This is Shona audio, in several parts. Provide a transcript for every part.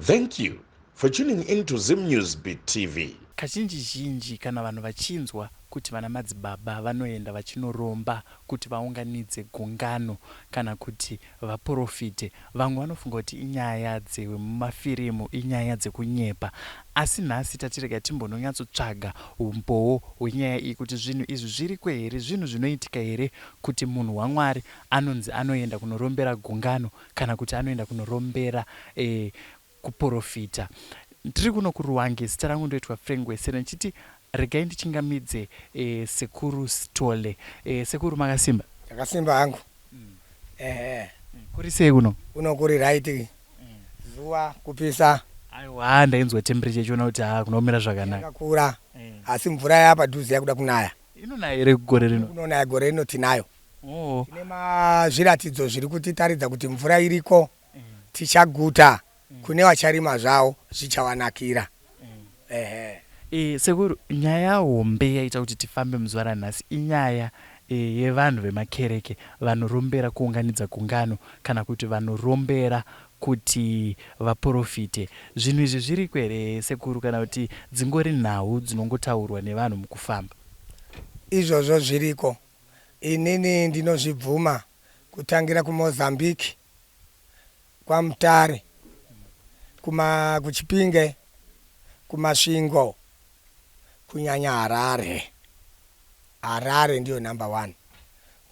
Thank you for tuning in to Zim News Beat TV. Kazhinji zhinji kana vanhu vachinzwa kuti vana madzibaba vanoenda vachinoromba kuti vaunganidze gungano kana kuti vaporofite, vamwe vanofunga kuti inyaya dzemumafirimu, inyaya dzekunyepa. Asi nhasi tati rega timbononyatsotsvaga umbowo hwenyaya iyi kuti zvinhu izvi zviriko here, zvinhu zvinoitika here kuti munhu waMwari anonzi anoenda kunorombera gungano kana kuti anoenda kunorombera e, kuporofita. Ndiri kuno kuRuwange, zita rangu ndoitwa Frank Wesere, ndichiti regai ndichingamidze e, Sekuru Sithole. E, sekuru makasimba? Ndakasimba hangu. Ehe. Kuri sei kuno? Kuno kuri right. Zuva kupisa. Aiwa, ndainzwa temperature ichiona kuti haa kunomira zvakanaka. Yakakura. Asi mvura yapadhuze yakuda kunaya. Inonaya here gore rino? Kunonaya gore rino tinayo. Oh. Tine mazviratidzo zviri kutitaridza kuti mvura iriko. Tichaguta. Kune vacharima zvavo zvichavanakira. Ehe. E, sekuru, nyaya hombe yaita kuti tifambe muzuva ranhasi inyaya e, yevanhu vemakereke vanorombera kuunganidza gungano kana kuti vanorombera kuti vaporofite. Zvinhu izvi zviriko here sekuru kana kuti dzingori nhau dzinongotaurwa nevanhu mukufamba? Izvozvo zviriko. Inini ndinozvibvuma kutangira kuMozambique, kwaMutare, kuma kuChipinge, kuMasvingo, kunyanya Harare. Harare ndiyo number one.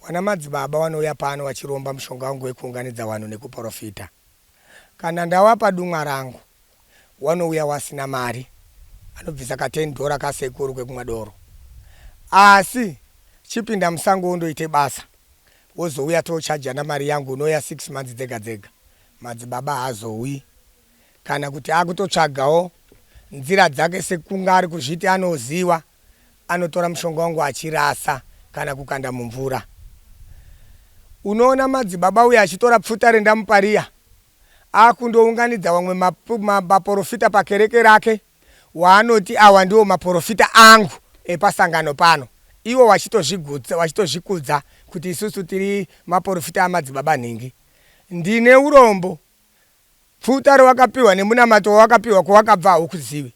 Wana madzibaba wanouya pano wachiromba mushonga wangu wekuunganidza wanhu nekuporofita. Kana ndawapa dumwa rangu, wanouya wasina mari, anobvisa ka 10 dollar kasekuru kekumwa doro. Asi chipinda musango undoite basa, wozouya tochajana mari yangu, unouya 6 months dzega dzega. Madzibaba haazouyi. Kana kuti akutotsvagawo nzira dzake sekunga ari kuzviti anoziwa, anotora mushonga wangu achirasa kana kukanda mumvura. Unoona madzibaba uya achitora pfuta rendamupa riya, akundounganidza wamwe maporofita pakereke rake waanoti awa ndiwo maporofita angu epasangano pano, iwo wachitozvikudza kuti isusu tiri maporofita amadzibaba nhingi. Ndine urombo, pfuta rawakapiwa nemunamato wawakapiwa kwawakabva haukuzivi.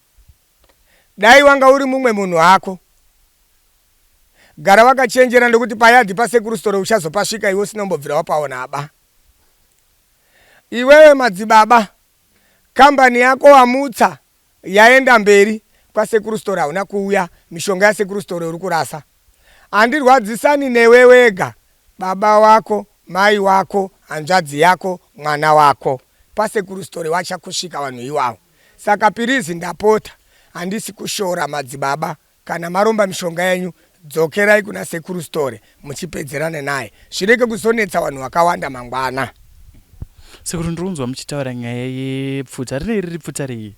Dai wanga uri mumwe munhu hako. Gara wakachenjera ndokuti payadhi pasekuru Sithole uchazopasvika iwe usina kumbobvira wapaona aba. Iwewe madzibaba, kambani yako wamutsa yaenda mberi, kwasekuru Sithole hauna kuuya, mishonga yasekuru Sithole uri kurasa. Handirwadzisani newe wega, baba wako, mai wako, hanzvadzi yako, mwana wako. Pasekuru Sithole wachakusvika vanhu iwawo. Saka pirizi ndapota, handisi kushora madzibaba, kana maromba mishonga yenyu dzokerai kuna sekuru Sithole muchipedzerana naye zvirege kuzonetsa vanhu vakawanda mangwana. Sekuru ndirikunzwa muchitaura nyaya yepfuta rinei riri pfuta rei?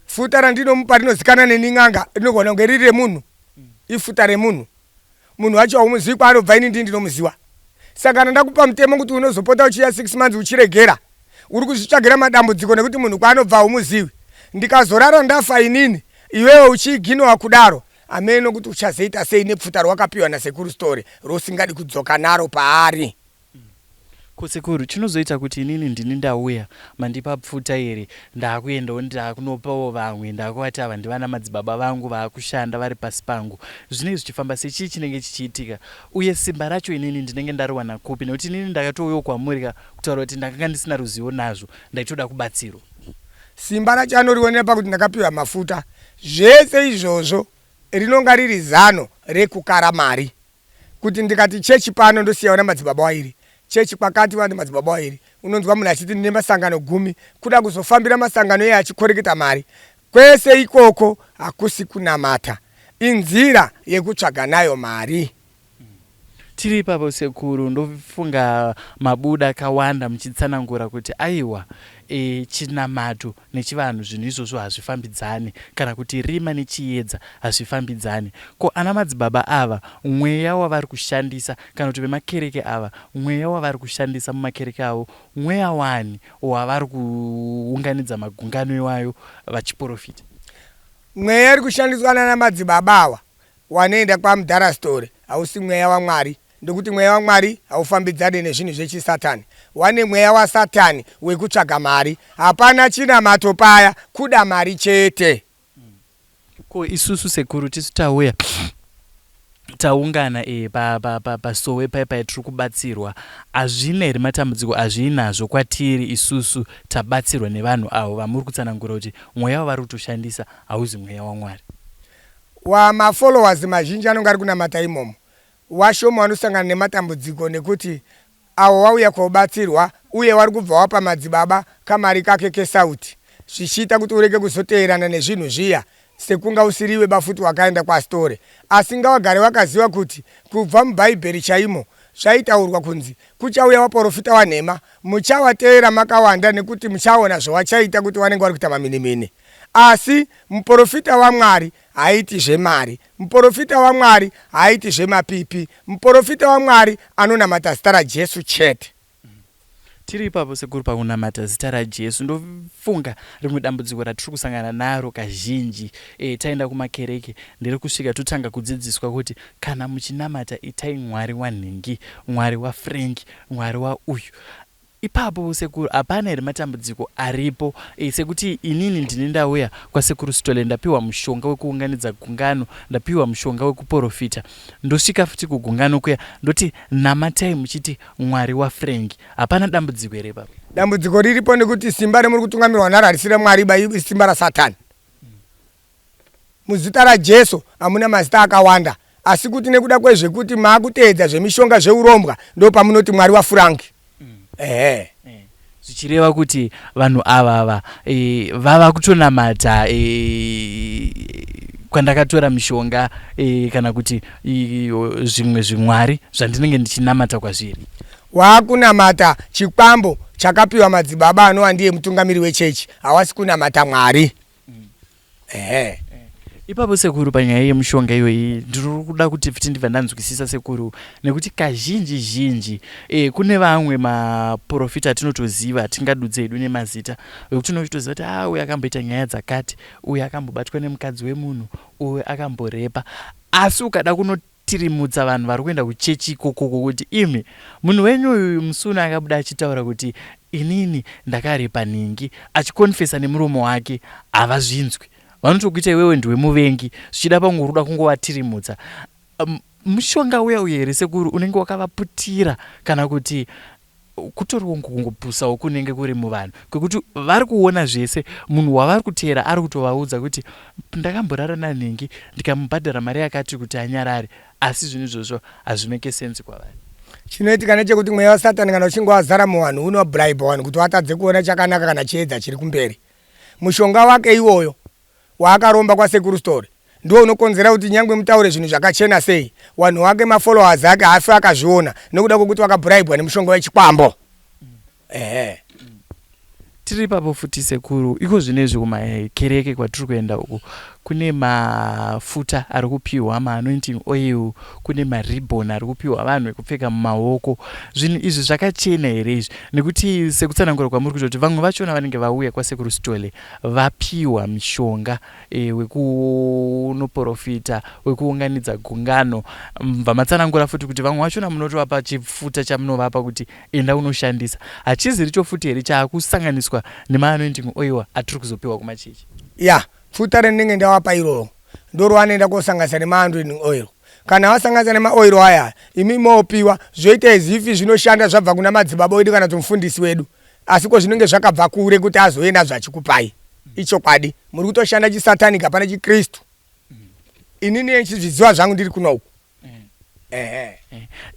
Pfuta randinomupa rinozikana neni n'anga rinogona kunge riri remunhu ifuta remunhu munhu wacho haumuzivi kwaanobva ini ndini ndinomuziwa saka kana ndakupa mutemo kuti unozopota uchiya 6 months uchiregera uri kuzvitsvagira madambudziko nekuti munhu kwaanobva haumuzivi ndikazorara ndafa inini iwewe uchiiginowa kudaro ameno kuti uchazoita sei nepfuta rawakapiwa nasekuru Story rousingadi kudzoka naro paari. Ko sekuru chinozoita kuti inini ndini ndauya mandipa pfuta iri ndaakuendawo ndaakunopawo vamwe ndaakuvati ava ndivana madzibaba vangu vaakushanda vari pasi pangu zvinenge zvichifamba sei chii chinenge chichiitika uye simba racho inini ndinenge ndariwana kupi nekuti inini ndakatouyawo kwamuri ka kutaura kuti ndakanga ndisina ruzivo nazvo ndaitoda kubatsirwa. Simba racho anorionera pakuti ndakapiwa mafuta zvese izvozvo rinonga riri zano rekukara mari kuti ndikati chechi pano ndosiya vana madzibaba wairi chechi kwakati vana madzibaba wairi unonzwa munhu achiti ndine masangano gumi kuda kuzofambira masangano iye achikoreketa mari kwese ikoko hakusi kunamata inzira yekutsvaga nayo mari. Tiri ipapo sekuru ndofunga mabuda akawanda muchitsanangura kuti aiwa e, chinamato nechivanhu zvinhu izvozvo hazvifambidzane kana kuti rima nechiedza hazvifambidzane. Ko ana madzibaba ava mweya wavari kushandisa kana kuti vemakereke ava mweya wavari kushandisa mumakereke avo mweya wani wavari kuunganidza magungano iwayo vachiporofita? Mweya iri kushandiswa nana madzibaba awa wanoenda kwamudhara Sithole hausi mweya waMwari. Ndokuti mweya waMwari haufambidzane nezvinhu zvechisatani. Wane mweya wasatani wekutsvaga mari. Hapana chinamato paya, kuda mari chete. Ko isusu sekuru tisu tauya taungana e, pasowe pa, pa, pa pai tiri kubatsirwa hazvina here matambudziko azviinazvo kwatiri isusu tabatsirwa nevanhu avo vamuri kutsanangura kuti mweya wavari kutoshandisa hauzi mweya waMwari? Wamafollowers mazhinji anonge ari kunamata imomo washoma wanosangana nematambudziko nekuti awo wauya kobatsirwa uye wari kubva wapa madzibaba kamari kake kesauti zvichiita kuti urege kuzoteerana nezvinhu zviya sekunga usiriwe bafuti wakaenda kwastore. Asi ngawagare wakaziva kuti kubva mubhaibheri chaimo zvaitaurwa kunzi kuchauya waporofita wanhema muchawateera makawanda nekuti muchaona zvawachaita kuti wanenge wari kuita maminimini. Asi muporofita waMwari haaiti zvemari. Muporofita waMwari haaiti zvemapipi. Muporofita waMwari anonamata zita raJesu chete. Tiri ipapo sekuru pakunamata zita raJesu ndofunga rimwe dambudziko ratiri kusangana naro kazhinji e, taenda kumakereke nderekusvika totanga kudzidziswa kuti kana muchinamata itai Mwari wanhingi, Mwari waFrank, Mwari wauyu. Ipapo sekuru hapana here matambudziko aripo e, sekuti inini ndini ndauya kwasekuru Sithole ndapiwa mushonga wekuunganidza gungano, ndapiwa mushonga wekuporofita, ndosvika futi kugungano kuya ndoti namatai muchiti Mwari waFrank. Hapana dambudziko here ipapo? Dambudziko riripo nekuti simba remuri kutungamirwa naro harisi raMwari ba isimba raSatani. Muzita raJesu hamuna mazita akawanda asi kuti nekuda kwezvekuti maakuteedza zvemishonga zveurombwa ndopamunoti Mwari waFrank. Ehe. Zvichireva kuti vanhu ava ava e, vava kutonamata e, kwandakatora mishonga e, kana kuti e, zvimwe zvimwari zvandinenge ndichinamata kwazviri. Waakunamata chikwambo chakapiwa madzibaba anova ndiye mutungamiri wechechi hawasi kunamata Mwari. Ehe. Ipapo sekuru panyaya yemushonga iyoyi ndiri kuda kuti futi ndibva ndanzwisisa sekuru nekuti kazhinji zhinji e, kune vamwe maprofita atinotoziva atingadudze hedu nemazita vekuti unochitoziva kuti ah uyu akamboita nyaya dzakati uyu akambobatwa nemukadzi wemunhu uyu akamborepa asi ukada kuno Tirimutsa vanhu vari kuenda kuchechi ikokoko kuti imi munhu wenyu uyu musi uno akabuda achitaura kuti inini ndakarepa nhingi achikonfesa nemuromo wake havazvinzwi vanotokuita iwewe ndiwe muvengi zvichida pamwe uri kuda kungovatirimutsa mushonga uya uya here sekuru unenge wakavaputira kana kuti kutoriwo kungopusawo kunenge kuri muvanhu kwekuti vari kuona zvese munhu wavari kuteera ari kutovaudza kuti ndakamborara nanhingi ndikamubhadhara mari yakati kuti anyarare asi zvinhu izvozvo hazvimeke sense kwavari. Chinoitika ndechekuti mweya waSatani kana uchinge wazara muvanhu unobraiba vanhu kuti vatadze kuona chakanaka kana chiedza chiri kumberi. Mushonga wake iwoyo waakaromba kwasekuru Story ndiwo unokonzera kuti nyangwe mutaure zvinhu zvakachena sei wanhu wake mafollowers ake haafi akazviona nekuda kwekuti wakabribwa nemushonga wechikwambo. Ehe. Tiri ipapo futi sekuru, iko zvinezvi kumakereke kwatiri kuenda uku kune mafuta ari kupiwa maanointing oil, kune maribbon ari kupiwa vanhu ekupfeka mumaoko. Zvinhu izvi zvakachena here izvi? Nekuti sekutsanangura kwamuri kuita kuti vamwe vachona vanenge vauya kwasekuru Sithole vapiwa mishonga e, wekunoporofita wekuunganidza gungano mubva matsanangura futi kuti vamwe vachona munotovapa chifuta chamunovapa kuti enda unoshandisa hachiziricho futi here chaakusanganiswa nemaanointing oil atiri kuzopiwa kumachechi? Ya, pfuta randinenge ndavapa iroro ndorowanoenda kosanganisa nemaanointing oil. Kana vasanganisa nemaoil aya imi mopiwa zvoita as if zvinoshanda zvabva kuna madzibaba wedu kana kuti mufundisi wedu asi ko zvinenge zvakabva kure kuti azouye nazvo achikupai. Ichokwadi muri kutoshanda chisatanic hapana chikristu. Inini ndichizviziva zvangu ndiri kuno uku. Ehe.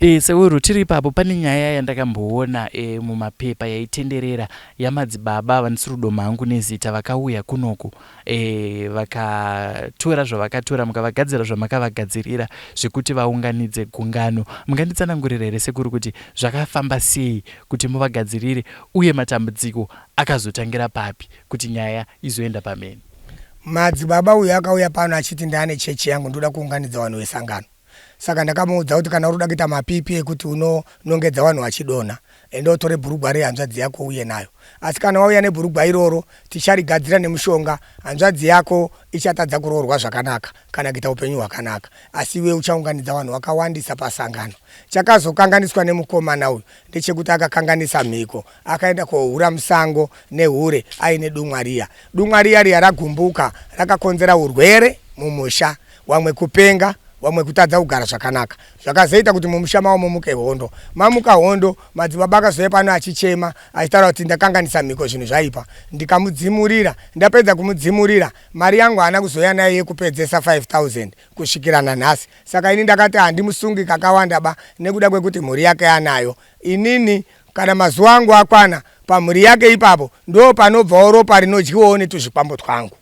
E, sekuru tiri ipapo pane nyaya yandakamboona e, mumapepa yaitenderera yamadzibaba vanisirudo mhangu nezita vakauya kunoku e, vakatora zvavakatora mukavagadzira zvamakavagadzirira zvekuti vaunganidze gungano. Munganditsanangurira here sekuru kuti zvakafamba sei kuti muvagadzirire uye matambudziko akazotangira papi kuti nyaya izoenda pamhene? Madzibaba uyu akauya pano achiti ndaane chechi yangu ndoda kuunganidza vanhu vesangano. Saka ndakamuudza kuti kana uri kuda kuita mapipi ekuti unonongedza vanhu vachidonha, enda utore bhurugwa rehanzvadzi yako uuye nayo. Asi kana wauya nebhurugwa iroro, ticharigadzira nemushonga, hanzvadzi yako ichatadza kuroorwa zvakanaka kana kuita upenyu hwakanaka. Asi iwe uchaunganidza vanhu vakawandisa pasangano. Chakazokanganiswa nemukomana uyu ndechekuti akakanganisa mhiko, akaenda kohura musango nehure aine dumwa riya. Dumwa riya riya ragumbuka rakakonzera urwere mumusha, wamwe kupenga, wamwe kutadza kugara zvakanaka. Zvakazoita kuti mumusha mavo mumuke hondo. Mamuka hondo, madzibaba akazouya pano achichema achitaura kuti ndakanganisa mhiko zvinhu zvaipa. Ndikamudzimurira, ndapedza kumudzimurira, mari yangu haana kuzouya nayo yekupedzesa 5000 kusvikira nanhasi. Saka ini ndakati handimusungi kakawanda ba nekuda kwekuti mhuri yake anayo. Inini kana mazuva angu akwana pamhuri yake ipapo ndoo panobvawo ropa rinodyiwawo netuzvikwambo twangu.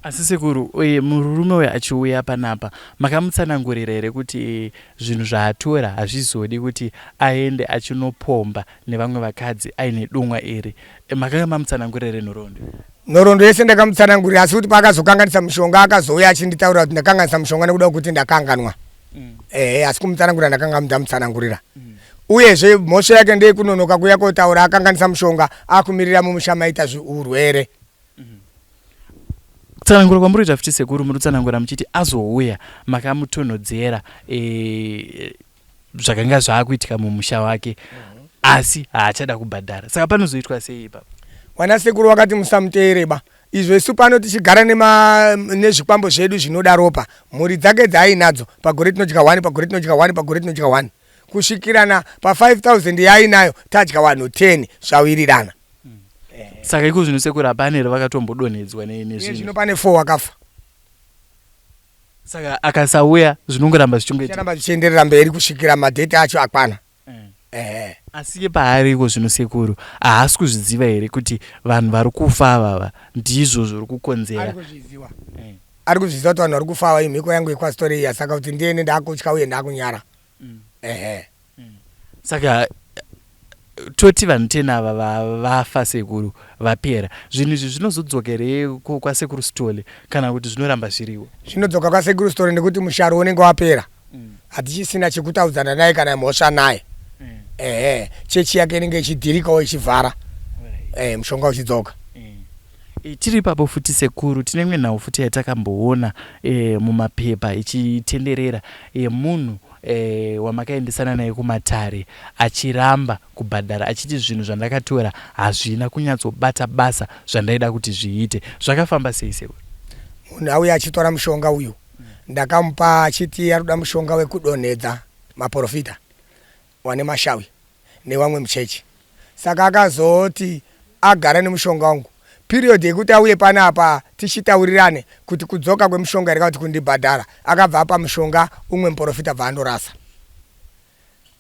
Asi sekuru uye murume uyu achiuya panapa makamutsanangurira here kuti zvinhu zvaatora hazvizodi kuti aende achinopomba nevamwe vakadzi aine dumwa iri Makanga mamutsanangurira here nhoroondo? Nhoroondo yese ndakamutsanangurira asi kuti paakazokanganisa mushonga akazouya achinditaurira kuti ndakanganisa mushonga nekuda kwekuti ndakanganwa. Mm. Ehe, asi kumutsanangurira ndakanga ndamutsanangurira. Mm. Uyezve mhosva yake ndeyekunonoka kuuya kotaura akanganisa mushonga akumirira mumusha maita urwere. Mm. Kutsanangura kwamuri kuita futi sekuru muri kutsanangura muchiti azouya makamutonhodzera e, zvakanga zvaakuitika mumusha wake asi haachada kubhadhara saka panozoitwa sei ipapo Wana sekuru wakati musamuteere ba izvo isu pano tichigara nezvikwambo zvedu zvinoda ropa mhuri dzake dzaainadzo pagore tinodya 1 pagore tinodya 1 pagore tinodya 1 kusvikirana pa 5000 yaainayo tadya vanhu 10 zvawirirana. Saka iko zvino sekuru hapana here vakatombodonhedzwa nezvinhu? Zvino pane 4 wakafa. Saka akasauya zvinongoramba zvichingoita. Zvicharamba zvichienderera mberi kusvikira madheti acho akwana. Ehe. Asi iye paari iko zvino sekuru haasi kuzviziva here kuti vanhu vari kufa avava ndizvo zviri kukonzera. Ari kuzviziva. Ari kuzviziva kuti vanhu vari kufa ava imhiko yangu yekwasitori iya saka kuti ndiende ndakutya uye ndakunyara. Ehe. Saka toti vanhu 10 ava vafa sekuru vapera zvinhu izvi zvinozodzoka here kwasekuru Sithole kana kuti zvinoramba zviriwo? Zvinodzoka kwasekuru Sithole nekuti musharo unenge wapera hatichisina chekutaudzana naye kana mhosva naye ehe chechi yake inenge ichidhirikawo ichivhara eh, mushonga uchidzoka. Tiri ipapo futi sekuru tine imwe nhau futi yatakamboona e, mumapepa ichitenderera yemunhu e, wamakaendesana naye kumatare achiramba kubhadhara achiti zvinhu zvandakatora hazvina kunyatsobata basa zvandaida kuti zviite. Zvakafamba sei sekuru? Munhu auya achitora mushonga uyu ndakamupa achiti arikuda mushonga wekudonhedza maporofita wane mashawi nevamwe muchechi saka akazoti agara nemushonga wangu period yekuti auye panapa tichitaurirane kuti kudzoka kwemushonga here kana kuti kundibhadhara akabva apa mushonga umwe muporofita bva andorasa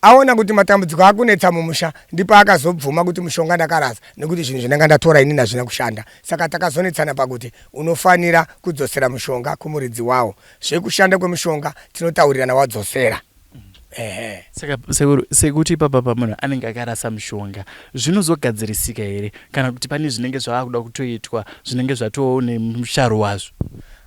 aona kuti matambudziko akunetsa mumusha ndipo akazobvuma kuti mushonga ndakarasa nekuti zvinhu zvandanga ndatora inini hazvina kushanda saka takazonetsana pakuti unofanira kudzosera mushonga kumuridzi wawo zvekushanda kwemushonga tinotaurirana wadzosera Ehe. Saka sekuru sekuti ipapa pa munhu anenge akarasa mushonga zvinozogadzirisika here kana kuti pane zvinenge zvava kuda kutoitwa zvinenge zvatoo nemusharo wazvo?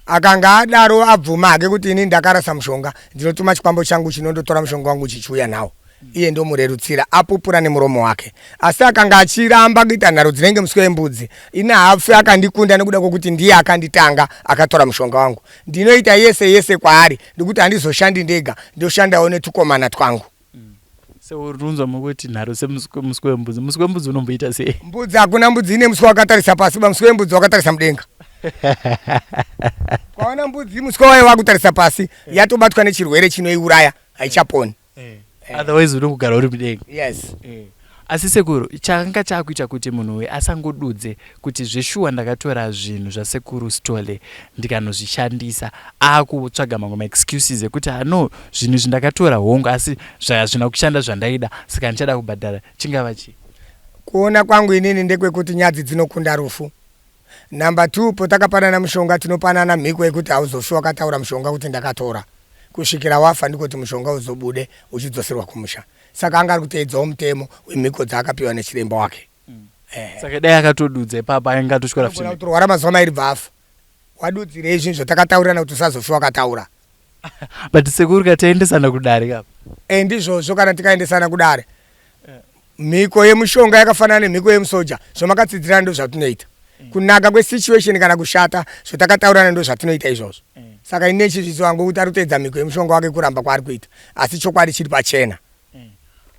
Akanga adaro abvuma hake kuti ini ndakarasa mushonga ndinotuma chikwambo changu chinondotora mushonga wangu chichiuya nawo iye ndomurerutsira apupura nemuromo wake asi akanga achiramba kuita nharo dzinenge muswe wembudzi ini haafi akandikunda nekuda kwekuti ndiye akanditanga akatora mushonga wangu Ndinoita yese yese kwaari nekuti handizoshandi ndega ndoshandawo netukomana twangu. So uri kunzwa mukuti nharo semuswe wembudzi. Muswe wembudzi unomboita sei? Mbudzi hakuna mbudzi ine muswe wakatarisa pasi ba muswe wembudzi wakatarisa mudenga. Kwaona mbudzi muswe wayo wakutarisa pasi yatobatwa nechirwere chinoiuraya haichaponi. Otherwise unongogara uri mudenga. Yes. Asi sekuru chakanga chakuita kuti munhu uyu asangodudze kuti zveshuwa ndakatora zvinhu zvasekuru Sithole ndikanozvishandisa akutsvaga mamwe maexcuses ekuti ah no zvinhu izvi ndakatora hongu asi zvazvina kushanda zvandaida saka handichada kubhadhara chingava chii? Kuona kwangu inini ndekwekuti nyadzi dzinokunda rufu. Number 2 potakapanana mushonga tinopanana mhiko yekuti hauzofi wakataura mushonga kuti ndakatora kusvikira wafa ndiko kuti mushonga uzobude uchidzoserwa kumusha. Saka anga ari kuteedzawo mutemo wemhiko dzaakapiwa nechiremba wake. Ehe. Saka dai akatodudza ipapo ainge atotyora futi. Anogona kutorwara mazuva mairi bva afa. Wadudzirei zvinhu zvatakataurirana kuti usazofi wakataura. But sekuru ka taendesana kudare kapa. E ndizvozvo kana tikaendesana kudare. Mhiko yemushonga yakafanana nemhiko yemusoja zvamakatsidzirana ndozvatinoita. Kunaka kwesituation kana kushata zvatakataurirana ndozvatinoita izvozvo. Saka ini nechizviso wangu kuti ari kuteedza mhiko yemushonga wake kuramba kwaari kuita asi chokwadi chiri pachena.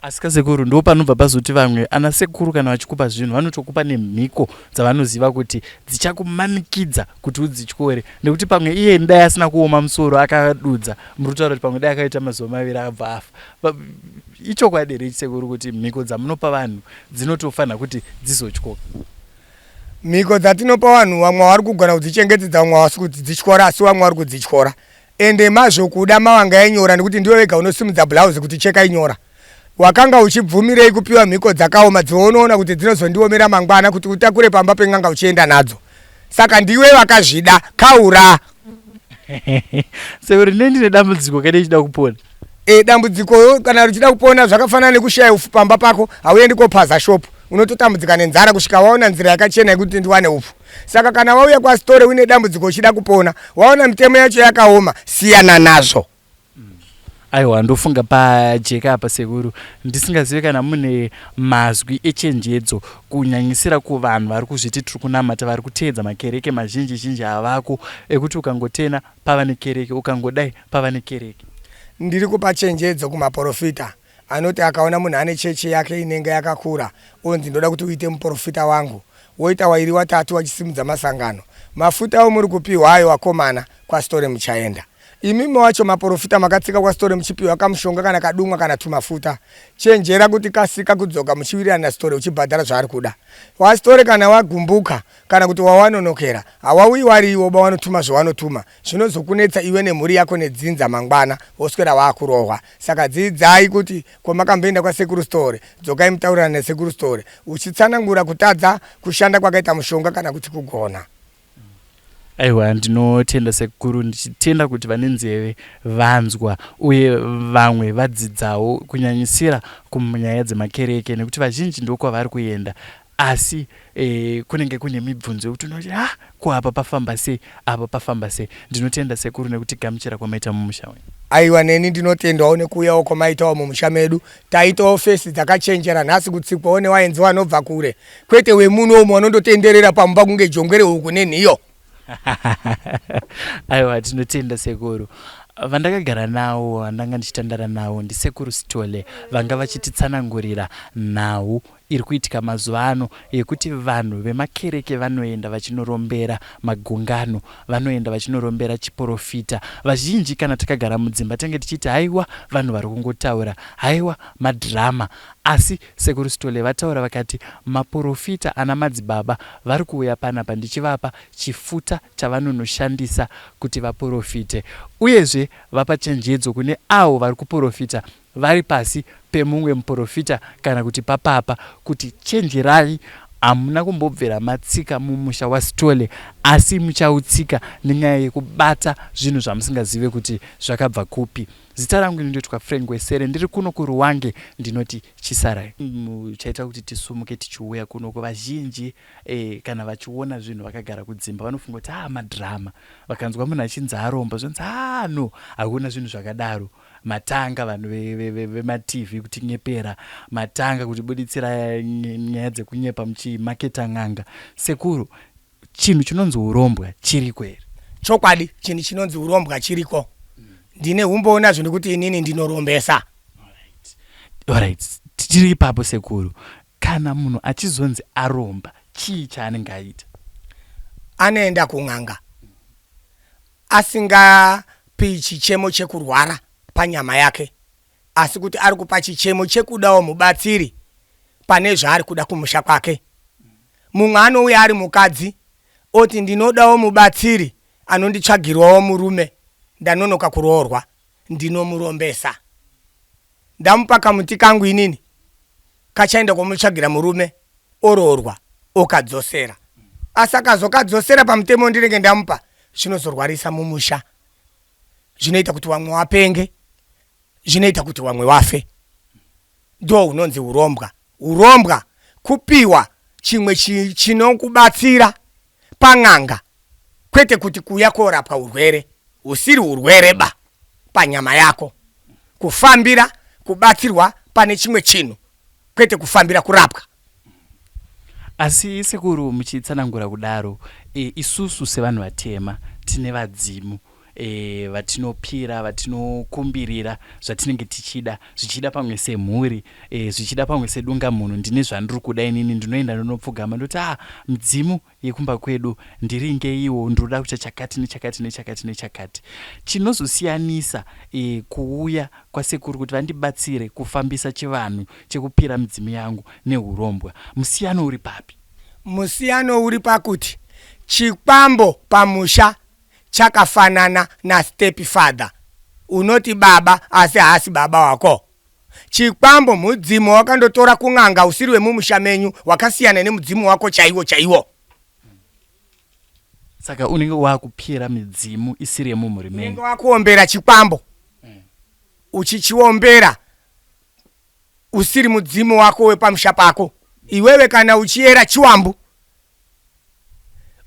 Asi ka sekuru ndo panobva pazoti vamwe ana sekuru kana vachikupa zvinhu vanotokupa nemhiko dzavanoziva kuti dzichakumanikidza kuti udzityore nekuti pamwe iye dai asina kuoma musoro akadudza muri kutaura kuti pamwe dai akaita mazuva maviri akabva afa. Ichokwadi here ichi sekuru kuti mhiko dzamunopa vanhu dzinotofanira kuti dzizotyoka? Mhiko dzatinopa vanhu vamwe vari kugona kudzichengetedza vamwe havasi kudzityora asi vamwe vari kudzityora. Ende mazvokuda mavanga enyora nekuti ndiwe wega unosimudza blouse kuti cheka inyora. Wakanga uchibvumirei kupiwa mhiko dzakaoma dzounoona kuti dzinozondiomera mangwana kuti utakure pamba pen'anga uchienda nadzo. Saka ndiwe vakazvida. Kaura. Sekuru ndine ndine dambudziko kani ichida kupona. E, dambudziko kana richida kupona zvakafanana nekushaya upfu pamba pako hauendi kopaza shop unototambudzika nenzara kusvika waona nzira yakachena yekuti ndiwane upfu. Saka kana wauya kwaSitore uine dambudziko uchida kupona, waona mitemo yacho yakaoma, siyana nazvo. Aiwa ndofunga pajeka apa sekuru ndisingazive kana mune mazwi echenjedzo kunyanyisira kuvanhu vari kuzviti tiri kunamata vari kuteedza makereke mazhinji zhinji avako ekuti ukangotena pava nekereke ukangodai pava nekereke. Ndiri kupa chenjedzo kumaporofita Anoti akaona munhu ane chechi yake inenge yakakura onzi ndoda kuti uite muporofita wangu. Woita wairi watatu wachisimudza masangano. Mafuta awo muri kupihwa ayo wakomana kwaStore muchaenda. Imimi wacho maporofita makatsika kwaStore muchipihwa kamushonga kana kadumwa kana tumafuta. Chenjera kuti kasika kudzoka muchiwirirana naStore uchibhadhara zvaari kuda. WaStore kana wagumbuka kana kuti wawanonokera hawauyi wari iwoba wanotuma zvawanotuma zvinozokunetsa iwe nemhuri yako nedzinza mangwana woswera waakurohwa. Saka dziidzai kuti ko makamboenda kwasekuru Sithole dzokai mutaurirane nasekuru Sithole uchitsanangura kutadza kushanda kwakaita mushonga kana kuti kugona. Aiwa ndinotenda sekuru ndichitenda kuti vane nzeve vanzwa uye vamwe vadzidzawo kunyanyisira kunyaya dzemakereke nekuti vazhinji ndokwavari kuenda asi e, kunenge kune mibvunzo yekuti unoti ha ko apa pafamba sei apa pafamba sei ndinotenda sekuru nekutigamuchira kwamaita mumusha wenyu Aiwa neni ndinotendawo nekuuyawo kwamaitawo mumusha medu. Taitawo fesi dzakachenjera nhasi kutsikwawo newaenzi wanobva kure kwete wemuno umo wanondotenderera pamumba kunge jongwe rehuku nenhiyo. Aiwa tinotenda sekuru. Vandakagara nawo vandanga ndichitandara nawo ndisekuru Sithole vanga vachititsanangurira nhau iri kuitika mazuva ano yekuti vanhu vemakereke vanoenda vachinorombera magungano, vanoenda vachinorombera chiporofita. Vazhinji kana takagara mudzimba tinenge tichiti haiwa vanhu vari kungotaura, haiwa madrama. Asi Sekuru Sithole vataura vakati maporofita ana madzibaba vari kuuya panapa ndichivapa chifuta chavanonoshandisa kuti vaporofite. Uyezve vapa chenjedzo kune avo vari kuporofita vari pasi pemumwe muporofita kana kuti papapa kuti chenjerai hamuna kumbobvira matsika mumusha waSithole asi muchautsika nenyaya yekubata zvinhu zvamusingazive kuti zvakabva kupi. Zita rangu ini ndoitwa Frank Wesere ndiri kuno kuRuwange ndinoti chisarai. Chaita kuti tisumuke tichiuya kunoko vazhinji eh, kana vachiona zvinhu vakagara kudzimba vanofunga kuti ah madrama vakanzwa munhu achinzi aromba zvonzi ah no hakuna zvinhu zvakadaro Matanga vanhu vematv kutinyepera matanga kutibuditsira nyaya dzekunyepa muchimaketa n'anga. Sekuru chinhu chinonzi urombwa chiriko here? Chokwadi chinhu chinonzi urombwa chiriko. Ndine humbowo nazvo nekuti inini ndinorombesa. Alright, tiri ipapo sekuru. Kana munhu achizonzi aromba chii chaanenge aita? Anoenda kun'anga asingapi chichemo chekurwara panyama yake asi kuti ari kupa chichemo chekudawo mubatsiri pane zvaari kuda kumusha kwake. Mumwe anouya ari mukadzi oti ndinodawo mubatsiri anonditsvagirwawo murume ndanonoka kuroorwa, ndinomurombesa. Ndamupa kamuti kangu inini kachaenda komutsvagira murume oroorwa okadzosera. Asi akazokadzosera pamutemo wandinenge ndamupa zvinozorwarisa mumusha. Zvinoita kuti wamwe wapenge, zvinoita kuti wamwe wafe. Ndo hunonzi hurombwa. Hurombwa kupiwa chimwe chinokubatsira pan'anga kwete kuti kuuya korapwa urwere husiri urwere ba. panyama yako. Kufambira kubatsirwa pane chimwe chinhu kwete kufambira kurapwa. Asi sekuru muchitsanangura kudaro e, isusu sevanhu vatema tine vadzimu e, vatinopira vatinokumbirira zvatinenge tichida zvichida pamwe semhuri e, zvichida pamwe sedungamunhu ndine zvandiri kuda inini ndinoenda ndinopfugama ndoti ah mudzimu yekumba kwedu ndiringeiwo ndinoda kuita chakati nechakati nechakati nechakati chinozosiyanisa e, kuuya kwasekuru kuti vandibatsire kufambisa chivanhu chekupira midzimu yangu nehurombwa musiyano uri papi Musiyano uri pakuti chikwambo pamusha chakafanana nastep father unoti baba asi haasi baba wako. Chikwambo mudzimu wakandotora kun'anga usiri wemumusha menyu wakasiyana nemudzimu wako chaiwo chaiwo. Saka unenge wakupira midzimu isiri yemumhuri menyu. Unenge wakuombera chikwambo uchichiombera usiri mudzimu wako wepamusha pako. Iwewe kana uchiyera chiwambu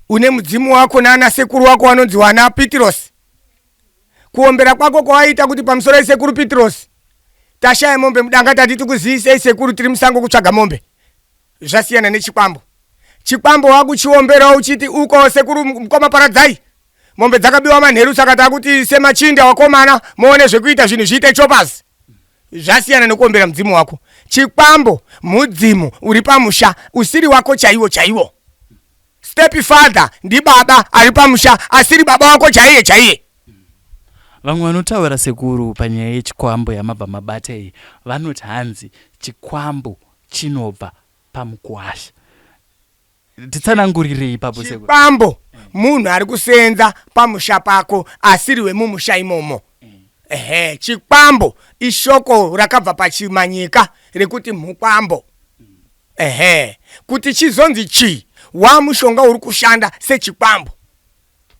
une mudzimu wako naana sekuru wako wanonzi wana Pitirosi. Kuombera kwako kwawaita kuti pamusoro isekuru Pitirosi tashaya mombe mudanga tati tikuziisei sekuru tiri musango kutsvaga mombe. Zvasiyana nechikwambo. Chikwambo wakuchiomberawo uchiti uko sekuru mukoma Paradzai mombe dzakabiwa manheru saka takuti semachinda wakomana muone zvekuita zvinhu zviite chopas. Zvasiyana nekuombera mudzimu wako. Chikwambo mudzimu uri pamusha usiri wako chaiwo chaiwo. Step father ndibaba ari pamusha asiri baba wako chaiye chaiye. Vamwe vanotaura sekuru panyaya yechikwambo yamabva mabata iyi vanoti hanzi chikwambo chinobva pamukuwasha. Titsanangurirei ipapo sekuru. Chikwambo munhu ari kuseenza pamusha pako asiri wemumusha imomo. Ehe, chikwambo ishoko rakabva pachimanyika rekuti mukwambo. Ehe, kuti chizonzi chi wamushonga uri kushanda sechikwambo.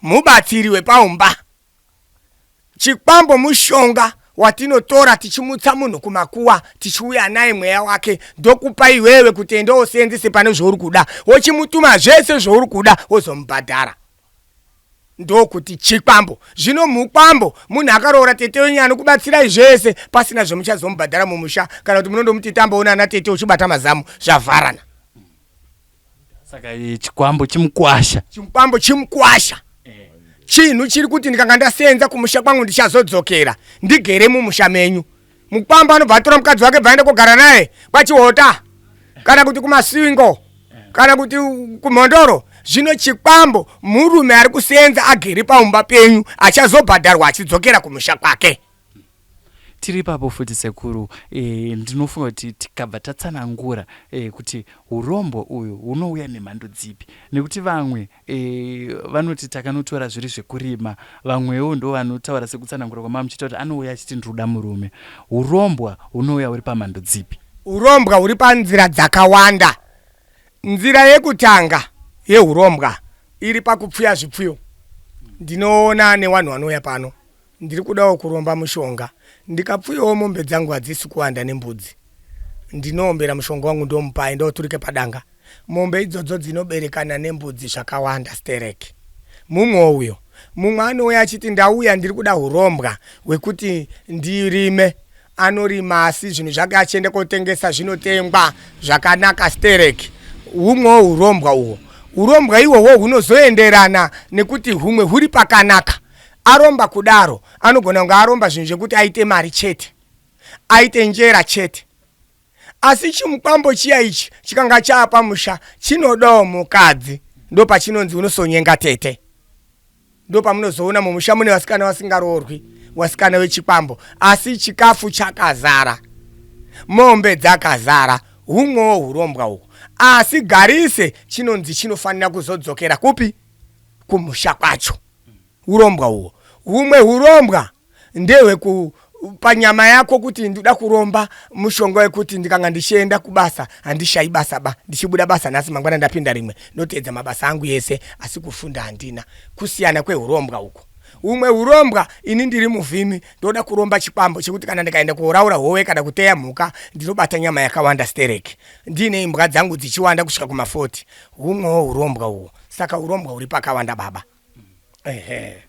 Mubatsiri wepaumba. Chikwambo mushonga watinotora tichimutsa munhu kumakuwa tichiuya naye mweya wake ndokupa iwewe kuti enda useenzese pane zvauri kuda wochimutuma zvese zvauri kuda wozomubhadhara ndokuti chikwambo zvino mukwambo munhu akaroora tete wenyu anokubatsirai zvese pasina zvamuchazomubhadhara mumusha kana kuti munondomuti tambaona ana tete uchibata mazamu zvavharana Saka eh, chikwambo chimukwasha. Chikwambo chimukwasha. Eh. Chinhu chiri kuti ndikanga ndasenza kumusha kwangu ndichazodzokera ndigere mumusha menyu. Mukwambo anobva atora mukadzi wake bvaenda kogara naye kwaChihota kana kuti kuMasvingo kana kuti kuMhondoro. Zvino chikwambo murume ari kusenza agere paumba penyu achazobhadharwa achidzokera kumusha kwake. Tiri ipapo futi sekuru e, ndinofunga kuti tikabva tatsanangura e, kuti urombo uyu hunouya nemhando dzipi nekuti vamwe e, vanoti takanotora zviri zvekurima vamwewo ndo vanotaura sekutsanangura kwamava muchiita kuti anouya achiti ndinoda murume urombwa hunouya huri pamhando dzipi Urombwa huri panzira dzakawanda. Nzira yekutanga yehurombwa iri pakupfuya zvipfuyo. Ndinoona newanhu wanouya pano Ndiri kudawo kuromba mushonga ndikapfuyawo mombe dzangu hadzisi kuwanda nembudzi. Ndinoombera mushonga wangu ndomupa aenda oturike padanga. Mombe idzodzo dzinoberekana nembudzi zvakawanda sterek. Mumwewo uyo. Mumwe anouya achiti ndauya ndiri kuda hurombwa hwekuti ndirime. Anorima asi zvinhu zvake achienda kotengesa zvinotengwa zvakanaka sterek. Humwewo hurombwa uhwo. Hurombwa ihwohwo hunozoenderana nekuti humwe huri pakanaka. Aromba kudaro anogona kunge aromba zvinhu zvekuti aite mari chete, aite njera chete. Asi chimukwambo chiya ichi chikanga chaa pamusha chinodawo mukadzi ndopachinonzi unosonyenga tete. Ndopamunozoona mumusha mune vasikana vasingaroorwi, vasikana vechikwambo asi chikafu chakazara, mombe dzakazara, humwewo hurombwa uhwu. Asi garise chinonzi chinofanira kuzodzokera kupi? Kumusha kwacho. Hurombwa uhwo. Humwe hurombwa ndehweku panyama yako kuti ndoda kuromba mushonga wekuti ndikanga ndichienda kubasa handishayi basa ba ndichibuda basa nhasi mangwana ndapinda rimwe ndoteedza mabasa angu yese asi kufunda handina. Kusiyana kwehurombwa uko. Humwe hurombwa ini ndiri muvhimi ndoda kuromba chikwambo chekuti kana ndikaenda koraura howe kana kuteya mhuka ndinobata nyama yakawanda stereki ndiine imbwa dzangu dzichiwanda kusvika kuma 40. Humwewo hurombwa uhwo. Saka hurombwa huri pakawanda baba. Ehe.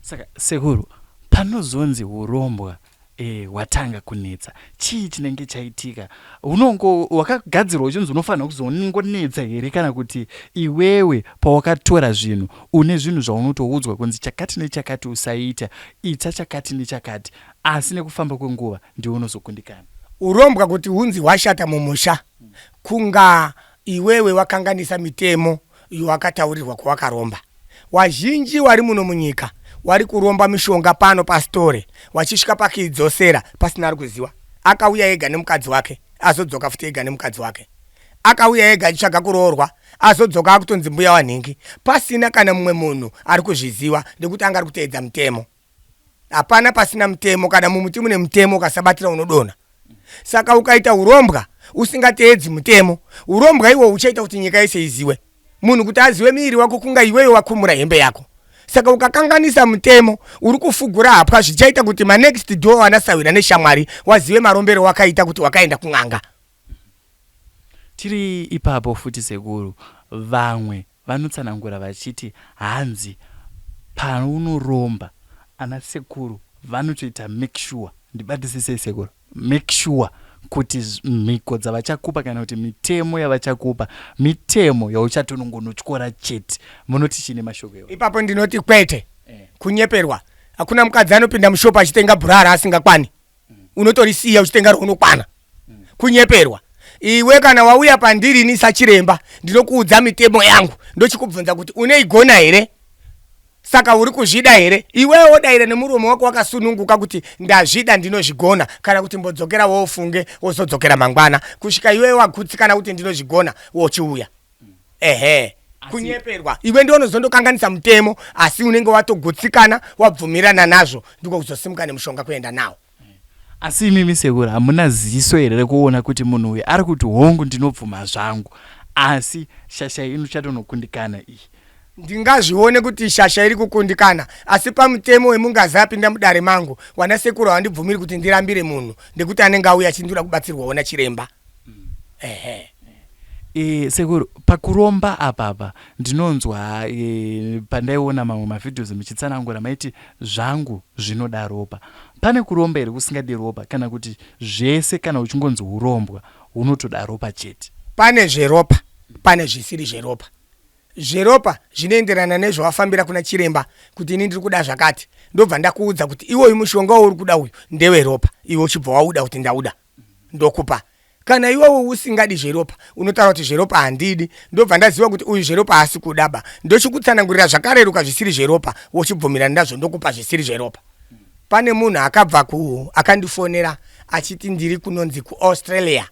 Saka sekuru Panozonzi hurombwa e, hwatanga kunetsa, chii chinenge chaitika? Unongo wakagadzirwa uchinzi unofanira kuzongonetsa here, kana kuti iwewe pawakatora zvinhu une zvinhu zvaunotoudzwa kunzi chakati nechakati usaita, ita chakati nechakati, asi nekufamba kwenguva ndiwe unozokundikana? Urombwa kuti hunzi hwashata mumusha, kunga iwewe wakanganisa mitemo yowakataurirwa kwawakaromba. Wazhinji wari muno munyika wari kuromba mishonga pano pastore, wachisvika pakiidzosera pasina ari kuziwa. Akauya ega nemukadzi wake, azodzoka futi ega nemukadzi wake. Akauya ega achitsvaga kuroorwa, azodzoka akutonzi mbuya wanhingi, pasina kana mumwe munhu ari kuzviziva, nekuti anga ari kuteedza mutemo. Hapana pasina mutemo. Kana mumuti mune mutemo, ukasabatira unodonha. Saka ukaita urombwa usingateedzi mutemo, urombwa ihwo huchaita kuti nyika yese iziwe. Munhu kuti aziwe miviri wako kunga iwewe wakumura hembe yako. Saka ukakanganisa mutemo, uri kufugura hapwa zvichaita kuti manext door, vanasahwira neshamwari, wazive marombero wakaita kuti wakaenda kun'anga. Tiri ipapo futi sekuru, vamwe vanotsanangura vachiti hanzi paunoromba ana sekuru vanotoita make sure, ndibatisisei sekuru, make sure kuti mhiko dzavachakupa kana kuti mitemo yavachakupa mitemo yauchatonongonotyora chete. Munoti chine mashoko iwayo? Ipapo ndinoti kwete. Kunyeperwa. Hakuna mukadzi anopinda mushopu achitenga bhurara asingakwani. Unotorisiya uchitenga raunokwana. Kunyeperwa. Iwe kana wauya pandiri ini sachiremba, ndinokuudza mitemo yangu, ndochikubvunza kuti unoigona here, saka uri kuzvida here? Iwewe wodaira nemuromo wako wakasununguka kuti ndazvida, ndinozvigona, kana kuti mbodzokera wofunge, wozodzokera mangwana, kusvika iwewe wagutsikana kuti ndinozvigona, wochiuya. Ehe, kunyeperwa. Iwe ndiwe unozondokanganisa mutemo, asi unenge watogutsikana, wabvumirana nazvo, ndiko kuzosimuka nemushonga kuenda nawo. Asi imimi sekuru, hamuna ziso here rekuona kuti munhu uyu ari kuti hongu, ndinobvuma zvangu, asi shasha inochatonokundikana iyi? Ndingazvione kuti shasha iri kukundikana, asi pamutemo wemungazi apinda mudare mangu, wanasekuru havandibvumiri kuti ndirambire munhu, ndekuti anenge auya achindoda kubatsirwawo nachiremba. Ehe. Sekuru, pakuromba apapa ndinonzwa pandaiona mamwe mavideos muchitsanangura, maiti zvangu zvinoda ropa. Pane kuromba here kusingadi ropa, kana kuti zvese kana uchingonzi urombwa hunotoda ropa chete? Pane zveropa, pane zvisiri zveropa. Zveropa zvinoenderana nezvawafambira kuna chiremba kuti ini ndiri kuda zvakati, ndobva ndakuudza kuti iwoyu mushonga wauri kuda uyu ndeweropa, iwe uchibva wauda kuti ndauda, ndokupa. Kana iwewe usingadi zveropa, unotaura kuti zveropa handidi, ndobva ndaziva kuti uyu zveropa haasi kuda ba, ndochikutsanangurira zvakareruka zvisiri zveropa, wochibvumirana nazvo, ndokupa zvisiri zveropa. Pane munhu akabva ku akandifonera achiti ndiri kunonzi kuAustralia,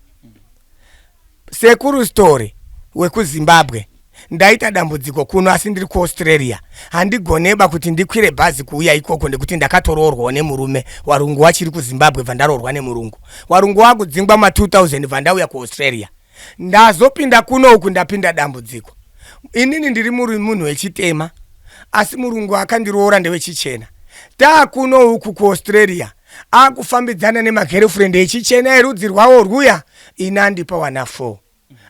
"Sekuru Story wekuZimbabwe, ndaita dambudziko kuno, asi ndiri kuAustralia, handigoneba kuti ndikwire bhazi kuuya ikoko nekuti ndakatoroorwawo nemurume warungu wachiri kuZimbabwe. Bva ndaroorwa nemurungu, warungu wakudzingwa ma2000, bva ndauya kuAustralia. Ndazopinda kuno uku, ndapinda dambudziko. Inini ndiri muri munhu wechitema, asi murungu akandiroora ndewechichena. Taakuno uku kuAustralia, akufambidzana nemagirlfriend echichena erudzi rwawo rwuya. Ini andipa wana 4,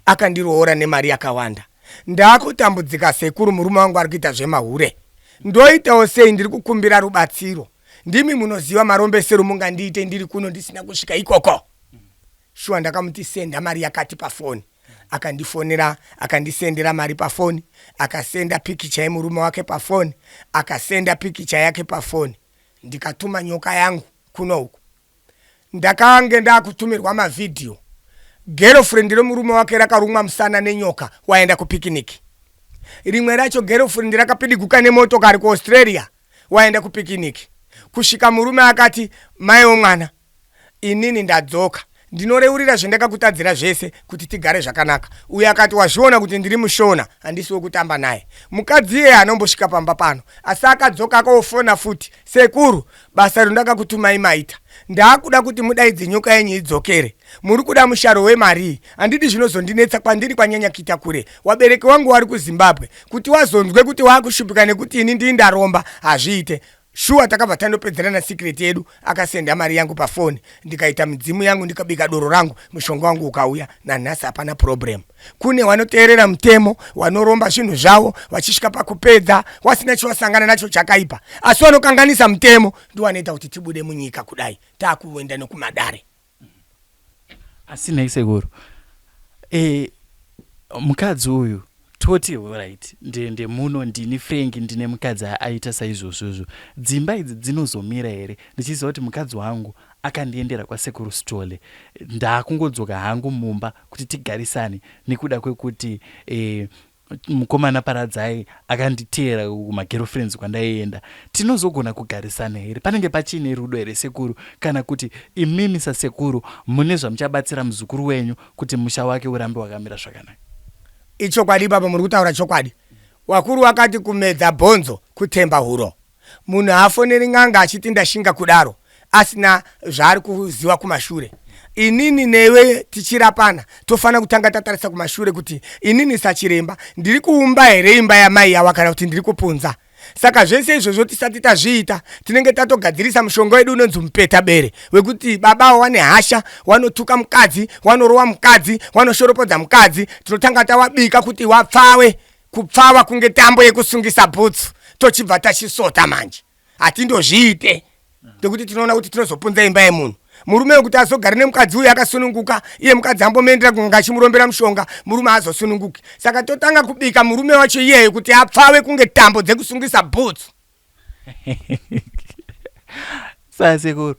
akandiroora nemari yakawanda. Ndaakutambudzika sekuru, murume wangu ari kuita zvemahure, ndoitawo sei? Ndiri kukumbira rubatsiro, ndimi munoziva marombesero mungandiite ndiri kuno ndisina kusvika ikoko." Shuwa, ndakamuti senda mari yakati pafoni. Akandifonera, akandisendera mari pafoni, akasenda pikicha yemurume wake pafoni, akasenda pikicha yake pafoni. Ndikatuma nyoka yangu kuno uku. Ndakange ndakutumirwa mavhidhiyo, girlfriend remurume wake rakarumwa musana nenyoka waenda kupikiniki. Rimwe racho girlfriend rakapidiguka nemotokari kuAustralia waenda kupikiniki, kusvika murume akati, "Mai womwana, inini ndadzoka, ndinoreurira zvendakakutadzira zvese kuti tigare zvakanaka." Uyo akati, "Wazviona kuti ndiri muShona, handisi wekutamba naye mukadzi iyeye, anombosvika pamba pano." Asi akadzoka, akaofona futi, "Sekuru, basa rondakakutumai maita. Ndaakuda kuti mudaidze nyoka yenyu idzokere. Muri kuda musharo wemarii? Handidi zvinozondinetsa kwandiri, kwanyanya kuita kure. Wabereki wangu wari kuZimbabwe, kuti wazonzwe kuti waakushupika nekuti ini ndii ndaromba, hazviite." Shuwa takabva tandopedzerana secret yedu, akasenda mari yangu pafoni, ndikaita midzimu yangu, ndikabika doro rangu, mushonga wangu ukauya. Nanhasi hapana problem. Kune wanoteerera mutemo, wanoromba zvinhu zvavo vachisvika pakupedza wasina chiwasangana nacho chakaipa, asi wanokanganisa mutemo ndiwo wanoita kuti tibude munyika kudai taakuenda nekumadare. Asi nhai sekuru, mukadzi uyu toti right ndemuno, ndini Frank, ndine mukadzi aita saizvozvozvo, dzimba idzi dzinozomira here ndichiziva kuti mukadzi wangu akandiendera kwasekuru Sithole, ndakungodzoka hangu mumba kuti tigarisane nekuda kwekuti mukomana Paradzai akanditeera kumagirlfriends kwandaienda? Tinozogona kugarisana here? Panenge pachiine rudo here sekuru, kana kuti imimi sasekuru mune zvamuchabatsira muzukuru wenyu kuti musha wake urambe wakamira zvakanaka? Ichokwadi ipapa muri kutaura chokwadi. Wakuru wakati kumedza bhonzo kutemba huro. Munhu haafoneri n'anga achiti ndashinga kudaro asina zvaari kuziva kumashure. Inini newe tichirapana tofanira kutanga tatarisa kumashure kuti inini sachiremba ndiri kuumba here imba yamai awa kana kuti ndiri kupunza. Saka zvese izvozvo tisati tazviita tinenge tatogadzirisa mushonga wedu unonzi mupeta bere, wekuti baba avo wane hasha, wanotuka mukadzi, wanorova mukadzi, wanoshoropodza mukadzi. Tinotanga tawabika kuti wapfawe, kupfava kunge tambo yekusungisa bhutsu, tochibva tachisota. Manje hatindozviite nekuti tinoona kuti tinozopunza imba yemunhu. Murume wekuti azogara nemukadzi uyu akasununguka, iye mukadzi ambomuendera kunge achimurombera mushonga, murume azosununguki. Saka totanga kubika murume wacho iyeyo kuti apfave kunge tambo dzekusungisa bhutsu. Sasekuru,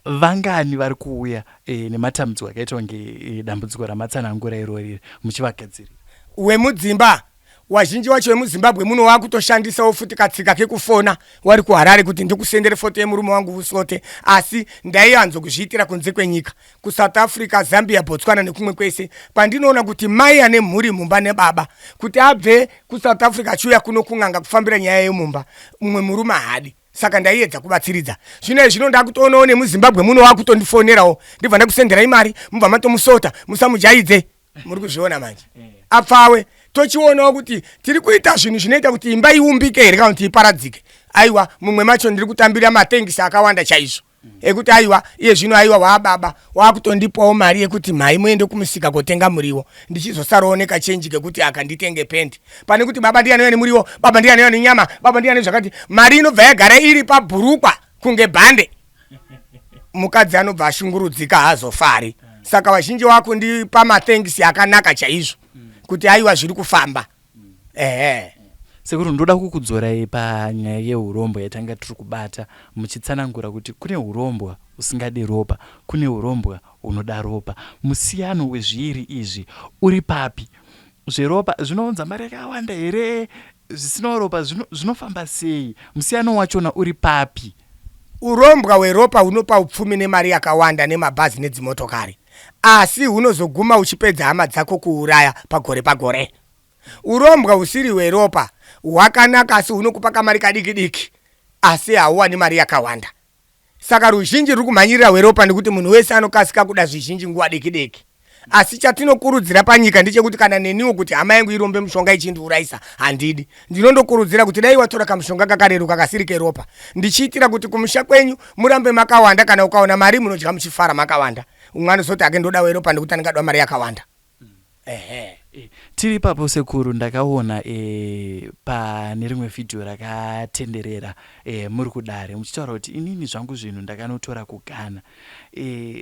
vangani vari kuuya nematambudziko akaita kunge dambudziko ramatsanangura irori muchivagadzirira? Wemudzimba wazhinji wacho wemuZimbabwe muno wakutoshandisawo futi katsika kekufona wari kuHarare kuti ndikusendere foto yemurume wangu usote, asi ndaianzo kuzviitira kunze kwenyika, kuSouth Africa, Zambia, Botswana nekumwe kwese. Pandinoona kuti mai ane mhuri mumba nebaba, kuti abve kuSouth Africa achiuya kuno kun'anga kufambira nyaya yemumba, mumwe murume haadi, saka ndaiedza kubatsiridza. Zvino zvino ndakutoonawo nemuZimbabwe muno wakutondifonerawo, ndibva ndakusenderai mari, mubva matomusota, musamujaidze. Muri kuzviona manje, apfawe. Tochionawo kuti tiri kuita zvinhu zvinoita kuti imba iumbike here kana kuti iparadzike. Aiwa, mumwe macho ndiri kutambira matengisi akawanda chaizvo ekuti aiwa, iye zvino aiwa, waababa waakutondipawo mari yekuti mhai muende kumusika kotenga muriwo, ndichizosarawo nekachenji kekuti akanditenge pendi, pane kuti baba ndiani nemuriwo, baba ndiani nenyama, baba ndiani zvakati. Mari inobva yagara iri pabhurukwa kunge bhande, mukadzi anobva ashungurudzika, haazofari. Saka vazhinji wakundipa mathanks akanaka chaizvo kuti aiwa, zviri kufamba, ehe. Sekuru, ndoda kukudzorai panyaya yeurombo yatanga tiri kubata, muchitsanangura kuti kune urombwa usingadi ropa, kune urombwa hunoda ropa. Musiyano wezviiri izvi uri papi? Zveropa zvinounza mari yakawanda here? Zvisinawo ropa zvinofamba sei? Musiyano wachona uri papi? Urombwa hweropa hunopa upfumi nemari yakawanda nemabhazi nedzimotokari, asi hunozoguma uchipedza hama dzako kuuraya pagore pagore. Urombwa husiri hweropa hwakanaka, asi hunokupa kamari kadiki diki, asi hauwani mari yakawanda. Saka ruzhinji ruri kumhanyirira hweropa nekuti munhu wese anokasika kuda zvizhinji nguva diki diki. Asi chatinokurudzira panyika ndechekuti kana neniwo kuti hama yangu irombe mushonga ichindiurayisa handidi. Ndinondokurudzira kuti dai watora kamushonga kakareruka kasiri keropa, ndichiitira kuti kumusha kwenyu murambe makawanda. Kana ukaona mari munodya muchifara makawanda. Umwe anozoti ake ndoda weropa nekuti anenge mari yakawanda, ehe. Tiri ipapo sekuru, ndakaona pane rimwe vhidhiyo rakatenderera muri kudare muchitaura kuti inini zvangu zvinhu ndakanotora kuGhana.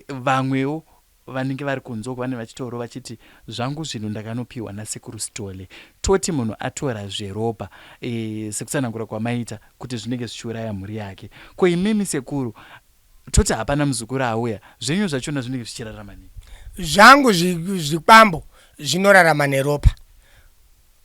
Vamwewo vanenge vari kunze uko vanenge vachitaurawo vachiti zvangu zvinhu ndakanopiwa nasekuru Sithole. Toti munhu atora zveropa, sekutsanangura kwamaita kuti zvinenge zvichiuraya mhuri yake, ko imimi sekuru, toti hapana muzukuru auya, zvenyu zvachona zvinenge zvichirarama nei? Zvangu zvikwambo zvinorarama neropa.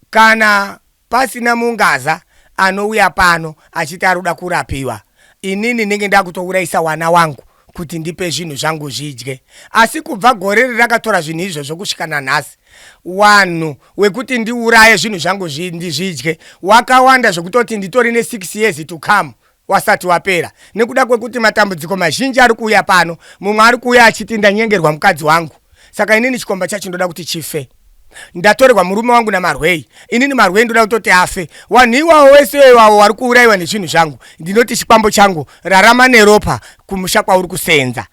Kana pasina mungaza anouya pano achiti ari kuda kurapiwa, inini ndinenge ndakutourayisa wana wangu kuti ndipe zvinhu zvangu zvidye. Asi kubva gore rerakatora zvinhu izvozvo kusvika nanhasi, wanhu wekuti ndiuraye zvinhu zvangu ndizvidye wakawanda zvekutoti nditori ne6 years to come wasati wapera, nekuda kwekuti matambudziko mazhinji ari kuuya pano. Mumwe ari kuuya achiti ndanyengerwa mukadzi wangu, saka inini chikomba chacho ndoda kuti chife. Ndatorerwa murume wangu naMarwei. Inini Marwei ndoda kutoti afe. Wanhu iwawo wese iwawo wari kuurayiwa nezvinhu zvangu, ndinoti chikwambo changu rarama neropa kumusha kwauri kusenza.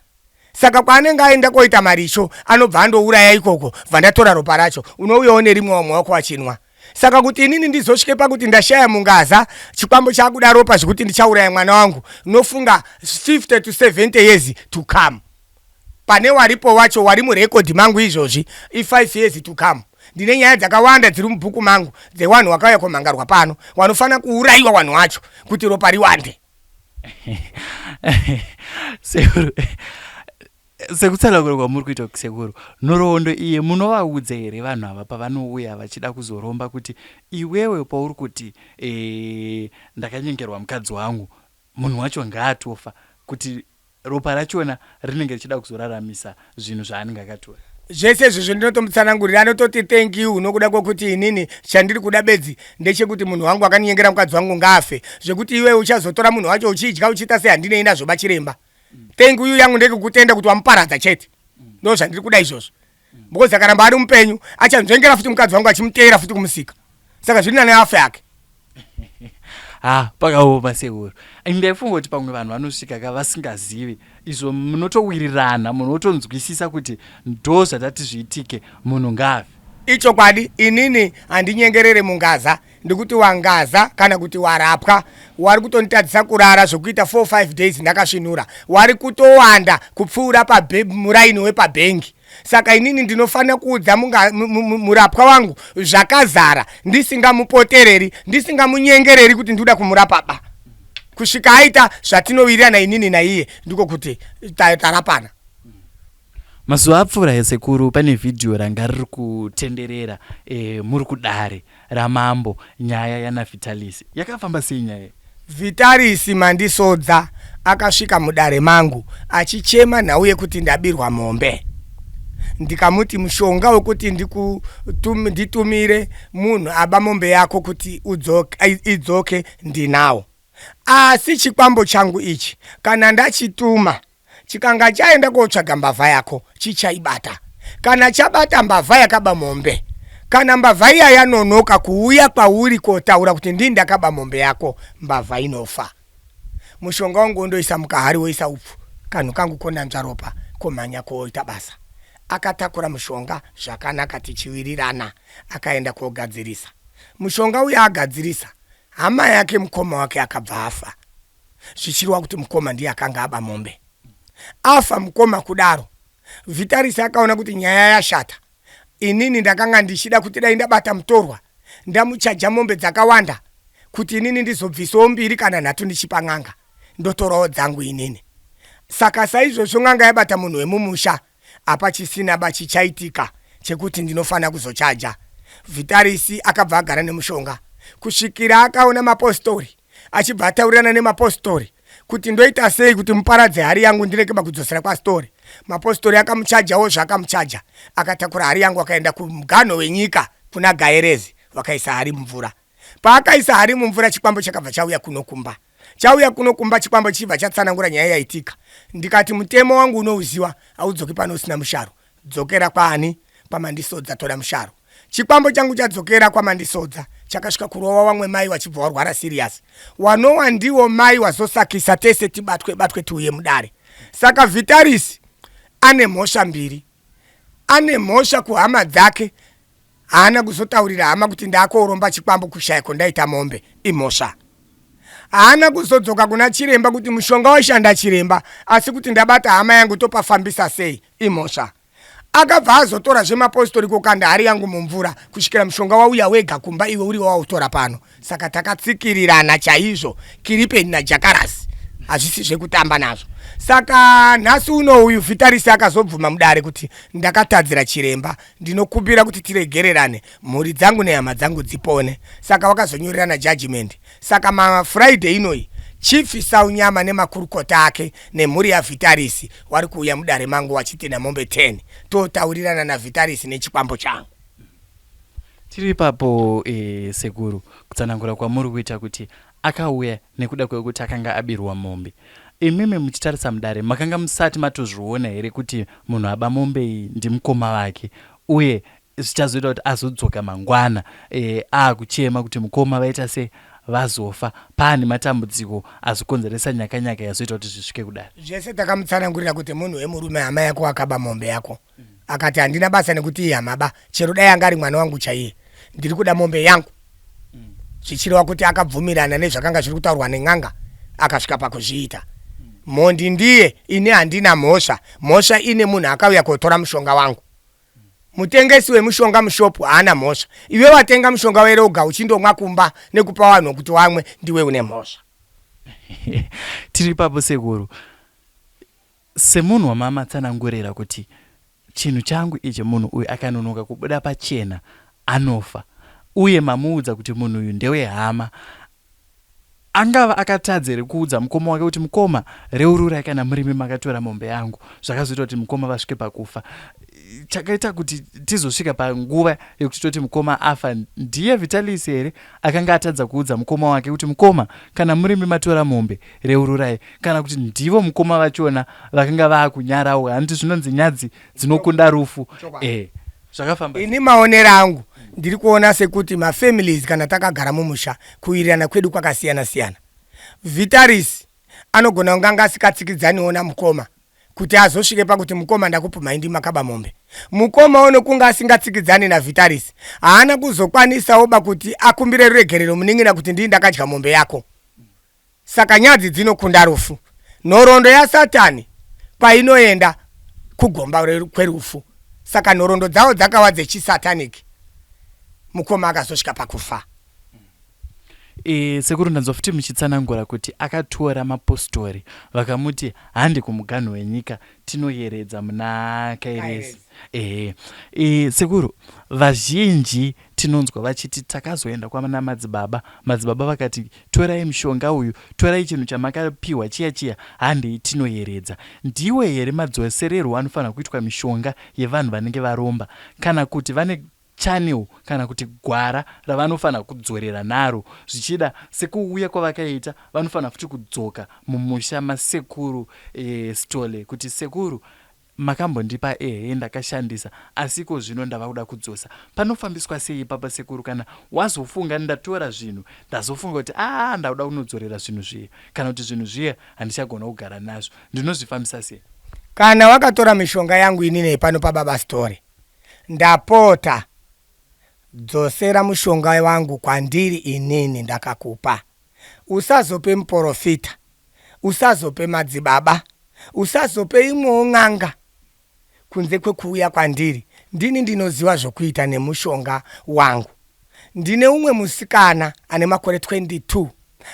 Saka kwaanenge aenda koita maricho anobva andouraya ikoko bva ndatora ropa racho unouyawo nerimwe wamwe wako wachinwa. Saka kuti inini ndizosvike pakuti ndashaya mungaza chikwambo chakuda ropa zvekuti ndichauraya mwana wangu nofunga 50 to 70 years to come. Pane waripo wacho wari murekodhi mangu izvozvi i5 years to come. Ndine nyaya dzakawanda dziri mubhuku mangu dzewanhu wakauya komhangarwa pano wanofanira kuurayiwa wanhu wacho kuti ropa riwande. Sekuru, sekutsanangura kwamuri kuita sekuru, nhoroondo iyi munovaudza here vanhu ava pavanouya vachida kuzoromba kuti iwewe pauri kuti e, ndakanyengerwa mukadzi wangu munhu wacho ngaatofa kuti ropa rachona rinenge richida kuzoraramisa zvinhu zvaanenge akatora? Zvese izvozvo ndinotomutsanangurira, anototi thank you nokuda kwekuti inini chandiri kuda bedzi ndechekuti munhu wangu akaninyengera mukadzi wangu ngaafe. Zvekuti iwe uchazotora munhu wacho uchidya uchiita sei handinei nazvo bachiremba. Thank you yangu ndekukutenda kuti wamuparadza chete. Ndo zvandiri kuda izvozvo. Because akaramba ari mupenyu achanzvengera futi mukadzi wangu achimuteera futi kumusika. Saka zviri nani afe hake. Ha, pakaoma sekuru. Ndaifunga kuti pamwe vanhu vanosvika ka vasingazivi izvo, munotowirirana munotonzwisisa kuti ndo zvatati zviitike, munhu ngaafe. Ichokwadi, inini handinyengerere mungaza, ndikuti wangaza kana kuti warapwa wari kutonditadzisa kurara zvokuita 4-5 days ndakasvinura, wari kutowanda kupfuura muraini wepabhengi. Saka inini ndinofanira kuudza murapwa wangu zvakazara, ndisingamupotereri, ndisingamunyengereri kuti ndikuda kumurapa ba, kusvika aita zvatinowirirana inini naiye, ndiko kuti tarapana. Mazuva apfuura sekuru, pane vhidhiyo ranga riri kutenderera muri kudare ramambo, nyaya yanaVitalis. Yakafamba sei nyaya? Vitalis Mandisodza akasvika mudare mangu achichema nhau yekuti ndabirwa mombe. Ndikamuti mushonga wekuti nditumire munhu aba mombe yako kuti idzoke ndinawo. Asi chikwambo changu ichi kana ndachituma chikanga chaenda kotsvaga mbavha yako chichaibata. Kana chabata mbavha yakaba mombe, kana mbavha iya yanonoka kuuya kwauri kotaura kuti ndini ndakaba mombe yako, mbavha inofa. Mushonga wangu wondoisa mukahari woisa upfu, kanhu kangu konanzva ropa komhanya koita basa. Akatakura mushonga zvakanaka tichiwirirana, akaenda kogadzirisa mushonga uya. Agadzirisa, hama yake mukoma wake akabva afa, zvichireva kuti mukoma ndiye akanga aba mombe. Afa mukoma kudaro, Vitaris akaona kuti nyaya yashata. Inini ndakanga ndichida kuti dai ndabata mutorwa ndamuchaja mombe dzakawanda kuti inini ndizobvisawo 2 kana 3 ndichipa n'anga, ndotorawo dzangu inini. Saka saizvozvo n'anga yabata munhu wemumusha, hapachisina ba chichaitika chekuti ndinofanira kuzochaja. Vitaris akabva agara nemushonga kusvikira akaona mapostori, achibva ataurirana nemapostori kuti ndoita sei kuti muparadze hari yangu ndirege makudzosera kwastori. Mapostori akamuchajawo zvaakamuchaja, akatakura hari yangu akaenda kumuganho wenyika kuna Gaerezi, vakaisa hari mumvura. Paakaisa hari mumvura, chikwambo chakabva chauya kuno kumba. Chauya kuno kumba chikwambo chichibva chatsanangura nyaya yaitika. Ndikati mutemo wangu unouziwa, haudzoki pano usina musharo. Dzokera kwaani? KwaMandisodza, tora musharo. Chikwambo changu chadzokera kwaMandisodza chakasvika kurova wamwe mai wachibva warwara serious. Wanowa ndiwo mai wazosakisa tese tibatwe batwe tiuye mudare. Saka Vitaris ane mhosva mbiri. Ane mhosva kuhama dzake, haana kuzotaurira hama kuti ndakoromba chikwambo kushaya kondaita mombe, imhosva. Haana kuzodzoka kuna chiremba kuti mushonga washanda chiremba, asi kuti ndabata hama yangu topafambisa sei, imhosva. Akabva azotora zvemapostori kokanda hari yangu mumvura kusvikira mushonga wauya wega kumba iwe uri wautora pano. Saka takatsikirirana chaizvo, Kiripeni naJakarasi, hazvisi zvekutamba nazvo. Saka nhasi uno uyu Vitaris akazobvuma mudare kuti ndakatadzira chiremba, ndinokumbira kuti tiregererane, mhuri dzangu nehama dzangu dzipone. Saka wakazonyorerana judgment. Saka maFriday inoyi Chief Saunyama nemakurukota ake nemhuri yaVitaris wari kuuya mudare mangu wachiti mombe 10, totaurirana naVitaris nechikwambo changu. Tiri ipapo sekuru, kutsanangura kwamuri kuita kuti akauya nekuda kwekuti akanga abirwa mombe, imimi muchitarisa mudare makanga musati matozviona here kuti munhu aba mombe iyi ndimukoma vake uye zvichazoita kuti azodzoka mangwana e, aakuchema kuti mukoma vaita se vazofa paane matambudziko azokonzeresa nyakanyaka yazoita kuti zvisvike kudare. Zvese takamutsanangurira kuti munhu wemurume hama yako akaba mombe yako. Akati handina basa nekuti ihama ba, chero dai anga ari mwana wangu chaiye. Ndiri kuda mombe yangu. Zvichireva kuti akabvumirana nezvakanga zviri kutaurwa nen'anga akasvika pakuzviita. Mhondi ndiye, ini handina mhosva. Mhosva ine munhu akauya kotora mushonga wangu. Mutengesi wemushonga mushop haana mhosva. Iwe watenga mushonga weroga uchindomwa kumba nekupa vanhu kuti wamwe ndiwe une mhosva. Tiri ipapo sekuru. Semunhu wamamatsanangurira kuti chinhu changu ichi munhu uyu akanonoka kubuda pachena anofa uye mamuudza kuti munhu uyu ndewehama Angava akatadza here kuudza mukoma wake kuti mukoma reururai kana murimi makatora mombe yangu zvakazoita kuti mukoma vasvike pakufa. Chakaita kuti tizosvika panguva yekuti toti mukoma afa ndiye Vitalis here akanga atadza kuudza mukoma wake kuti mukoma kana murimi matora mombe reururai kana kuti ndivo mukoma vachona vakanga vaakunyarawo hanti zvinonzi nyadzi dzinokunda rufu eh zvakafamba ini maonero angu ndiri kuona sekuti mafamilies kana takagara mumusha kuwirirana kwedu kwakasiyana siyana vitaris anogona kunge anga asikatsikidzaniwo namukoma kuti azosvike pakuti mukoma ndakupumhai ndimi makaba mombe mukoma one kunge asingatsikidzani navitaris haana kuzokwanisawo ba kuti akumbire ruregerero munin'ina kuti ndii ndakadya mombe yako Saka nyadzi dzinokunda rufu. Nhoroondo yaSatani kwainoenda kugomba kwerufu. Saka nhoroondo dzavo dzakava dzechisatanic. Mukoma akazosvika pakufa. E, sekuru ndanzwa futi muchitsanangura kuti akatora mapostori vakamuti hande kumuganhu wenyika tinoyeredza muna Kairezi. Ehe. E, sekuru vazhinji tinonzwa vachiti takazoenda kwana madzibaba, madzibaba vakati torai mushonga uyu, torai chinhu chamakapiwa chiya chiya, handei tinoyeredza. Ndiwe here madzosererwo anofanira kuitwa mishonga yevanhu vanenge varomba kana kuti vane channel kana kuti gwara ravanofanira kudzorera naro zvichida sekuuya kwavakaita vanofanira futi kudzoka mumusha masekuru e, Sithole kuti sekuru makambondipa ehe ndakashandisa asi iko zvino ndava kuda kudzosa panofambiswa sei ipapa sekuru kana wazofunga ndatora zvinhu ndazofunga kuti aa ndakuda kunodzorera zvinhu zviya kana kuti zvinhu zviya handichagona kugara nazvo ndinozvifambisa sei Kana wakatora mishonga yangu inini pano pababa Sithole Ndapota, dzosera mushonga wangu kwandiri inini ndakakupa. Usazope muporofita, usazope madzibaba, usazope imwewo n'anga kunze kwekuuya kwandiri. Ndini ndinoziva zvokuita nemushonga wangu. Ndine umwe musikana ane makore 22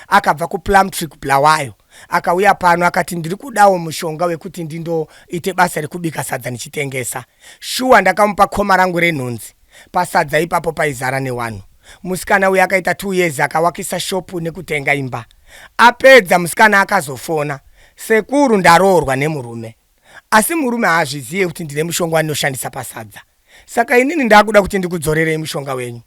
akabva kuPlumtree kuBulawayo akauya pano akati ndiri kudawo mushonga wekuti ndindoite basa rekubika sadza ndichitengesa. Shuwa ndakamupa koma rangu renhunzi pasadza ipapo paizara newanhu. Musikana uyu akaita 2 years akawakisa shop nekutenga imba. Apedza musikana akazofona, sekuru ndaroorwa nemurume asi murume haazviziye kuti ndine mushonga wandinoshandisa pasadza saka inini ndakuda kuti ndikudzorerei mushonga wenyu.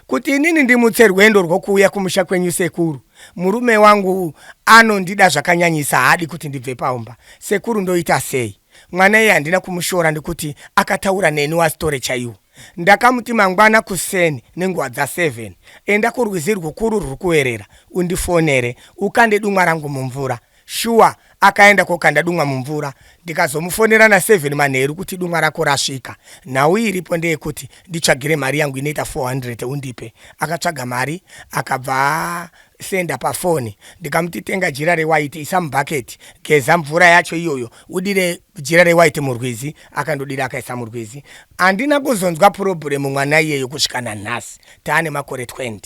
Kuti inini ndimutse rwendo rwokuuya kumusha kwenyu sekuru. Murume wangu anondida zvakanyanyisa haadi kuti ndibve paumba. Sekuru ndoita sei? Mwana iye handina kumushora nekuti akataura neni wasitore chaiwo. Ndakamuti mangwana kuseni nenguva dza 7 enda kurwizi rwukuru rwuri kuerera undifonere ukande dumwa rangu mumvura. Shuwa akaenda kokanda dumwa mumvura ndikazomufonera na 7 manheru kuti dumwa rako rasvika. Nhau iripo ndeyekuti nditsvagire mari yangu inoita 400 undipe. Akatsvaga mari akabva asenda pafoni ndikamuti tenga jira rewhite isa mubucket geza mvura yacho iyoyo udire jira rewhite murwizi akandodira akaisa murwizi. Handina kuzonzwa problem mwana iyeyo kusvika nanhasi taane makore 20.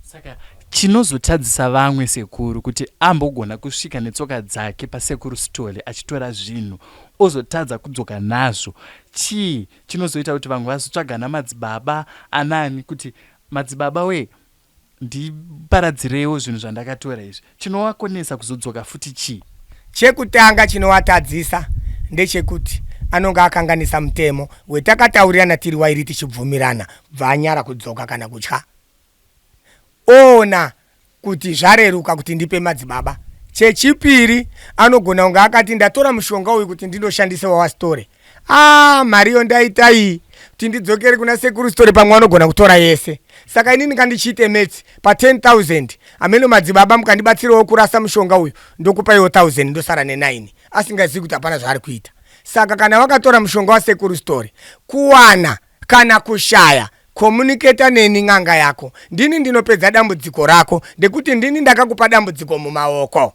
Saka chinozotadzisa vamwe sekuru kuti ambogona kusvika netsoka dzake pasekuru Sithole achitora zvinhu ozotadza kudzoka nazvo chii chinozoita kuti vamwe vazotsvaga namadzibaba anani kuti madzibaba wee ndiparadzireiwo zvinhu zvandakatora izvi chinovakonesa kuzodzoka futi chii? Chekutanga chinovatadzisa ndechekuti anonga akanganisa mutemo wetakataurirana tiri wairi tichibvumirana bva anyara kudzoka kana kutya oona kuti zvareruka kuti ndipe madzibaba. Chechipiri anogona kunge akati ndatora mushonga uyu kuti ndindoshandise wawasitore. Aah mariyo ndaita iyi. Kuti ndidzokere kuna Sekuru Story, pamwe vanogona kutora yese. Saka inini ngandichiite maths pa 10,000. Ameno madzibaba, mukandibatsirawo kurasa mushonga uyu, ndokupaiwo 1000, ndosara ne9, asingazivi kuti hapana zvaari kuita. Saka kana vakatora mushonga waSekuru Story, kuwana kana kushaya, communicate neni, n'anga yako. Ndini ndinopedza dambudziko rako, ndekuti ndini ndakakupa dambudziko mumaoko.